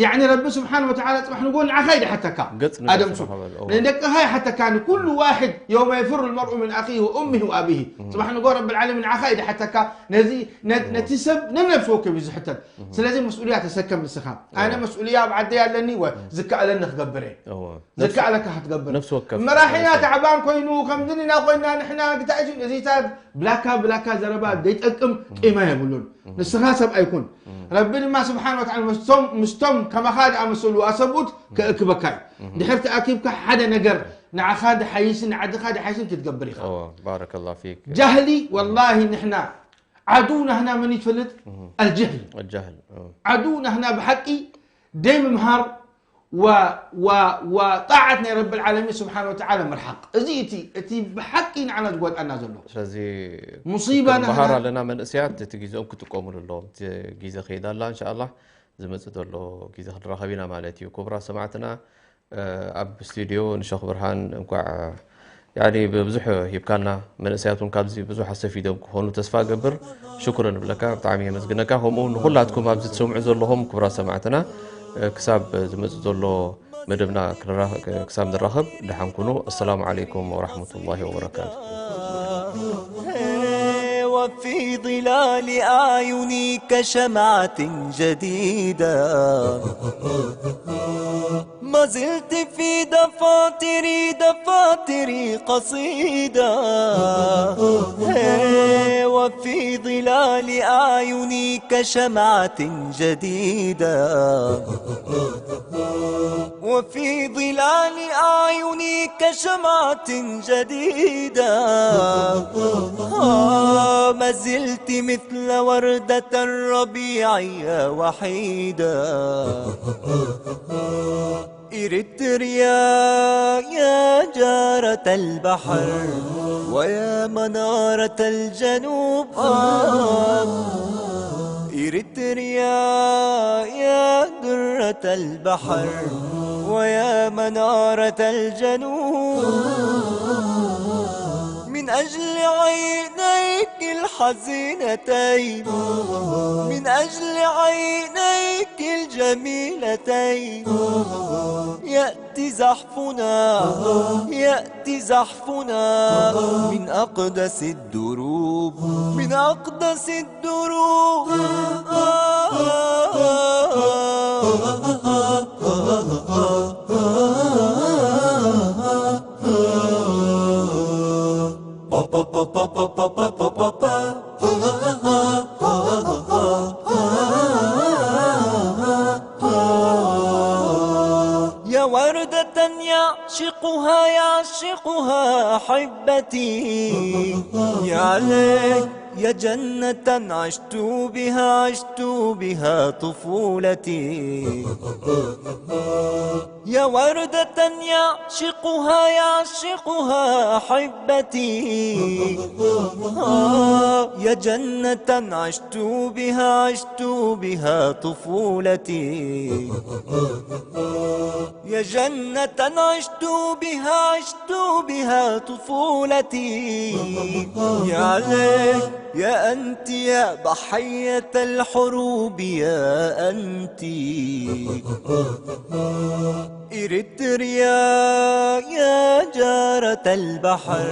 ያኒ ረቢ ስብሓን ወተዓላ ጽባሕ ንጎ ንዓኻ ይድሓተካ። ገጽ ንገጽ ኣደምሱ ንኸበል፣ እዎ። ንደቅኻ ይሓተካ። ኩሉ ዋሕድ የውመ የፍሩ ልመርኡ ምን ኣኺሂ ወኡሚሂ ወኣቢሂ። ጽባሕ ንጎ ረብል ዓለሚን ንዓኻ ይድሓተካ። ነዚ ነ- ነቲ ሰብ ነነብሲ ወከፍ እዩ ዝሕተት። ስለዚ መስኡልያ ተሰከም ንስኻ። ኣነ መስኡልያ ኣብ ዓደይ ኣለኒ ወ ዝከኣለኒ ክገብር እየ። እዎ። ዝከኣለካ ክትገብር። ነፍሲ ወከፍ መራሒና ማለት እዩ። ተዕባን ኮይኑ ከምዚ ኢና ኮይና ንሕና ግታእሽን እዚታት ብላካ ብላካ ዘረባ ዘይጠቅም ቂማ የብሉን። ንስኻ ሰብ ኣይኩን። ረቢ ድማ ስብሓን ወተዓላ ምስቶም ምስቶም ከማኻ ዝኣመሰሉ ኣሰብኡት ከእክበካ እዩ። ድሕር ተኣኪብካ ሓደ ነገር ንዓኻ ድሓይሽን ንዓድኻ ድሓይሽን ክትገብር ኢኻ። እዎ፣ ባረከላሁ ፊክ። ጃህሊ ወላሂ ንሕና ዓዱ ናህና መን ይትፈልጥ? ኣልጅህል الجهل እዎ። ዓዱ ናህና ብሓቂ ደይ ምምሃር ወ- ወ- ወጣዓት ናይ ረቢ ልዓለሚን ስብሓን ወተዓላ ምርሓቅ። እዚ እቲ እቲ ብሓቂ ንዓና ዝጎድኣና ዘሎ ስለዚ ሙሲባ ክንመሃር ናህና ኣለና። መንእሰያት እቲ ግዜኦም ክጥቀሙሉ ኣለዎም። እቲ ግዜ ከይዳ ኣላ። እንሻኣላህ ዝመፅእ ዘሎ ግዜ ክንራኸብ ኢና ማለት እዩ። ክቡራት ሰማዕትና፣ ኣብ ስቱድዮ ንሸኽ ብርሃን እንኳዕ ያኒ ብብዙሕ ሂብካና። መንእሰያት እውን ካብዚ ብዙሕ ኣስተፊዶም ክኾኑ ተስፋ እገብር። ሽኩረን እብለካ፣ ብጣዕሚ የመስግነካ። ከምኡ እውን ንኹላትኩም ኣብዚ ትሰምዑ ዘለኹም ክቡራት ሰማዕትና፣ ክሳብ ዝመፅእ ዘሎ መደብና ክንራ- ክሳብ ንራኸብ ደሓን ኩኑ። ኣሰላሙ ዓለይኩም ወራሕመቱላሂ ወበረካቱ። وفي ظلال أعينك شمعة جديدة. ما زلت في دفاتري، دفاتري قصيدة. وفي ظلال أعينك شمعة جديدة. وفي ظلال أعينك شمعة جديدة. آه، ما زلت مثل وردة الربيع يا وحيدة. إريتريا يا جارة البحر ويا منارة الجنوب. آه، إريتريا يا درة البحر ويا منارة الجنوب. من أجل عينيك الحزينتين، من أجل عينيك الجميلتين، يأتي زحفنا، يأتي زحفنا من أقدس الدروب، من أقدس الدروب. يا وردة يعشقها، يعشقها أحبتي. يا ليت يا جنة عشت بها، عشت بها طفولتي. يا وردة يعشقها، يعشقها أحبتي. آه، يا جنة عشت بها، عشت بها طفولتي. يا جنة عشت بها، عشت بها طفولتي. يا ليت يا أنت يا ضحية الحروب يا أنت. إريتريا يا جارة البحر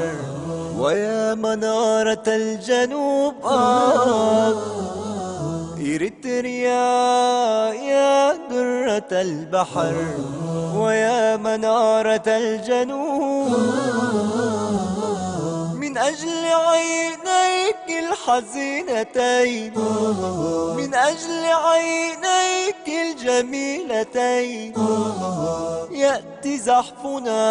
ويا منارة الجنوب. آه. إريتريا يا درة البحر ويا منارة الجنوب. من أجل عينيك الحزينتين، من أجل عينيك الجميلتين، يأتي زحفنا،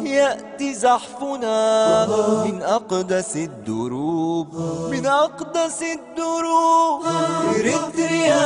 يأتي زحفنا من أقدس الدروب، من أقدس الدروب، إريتريا.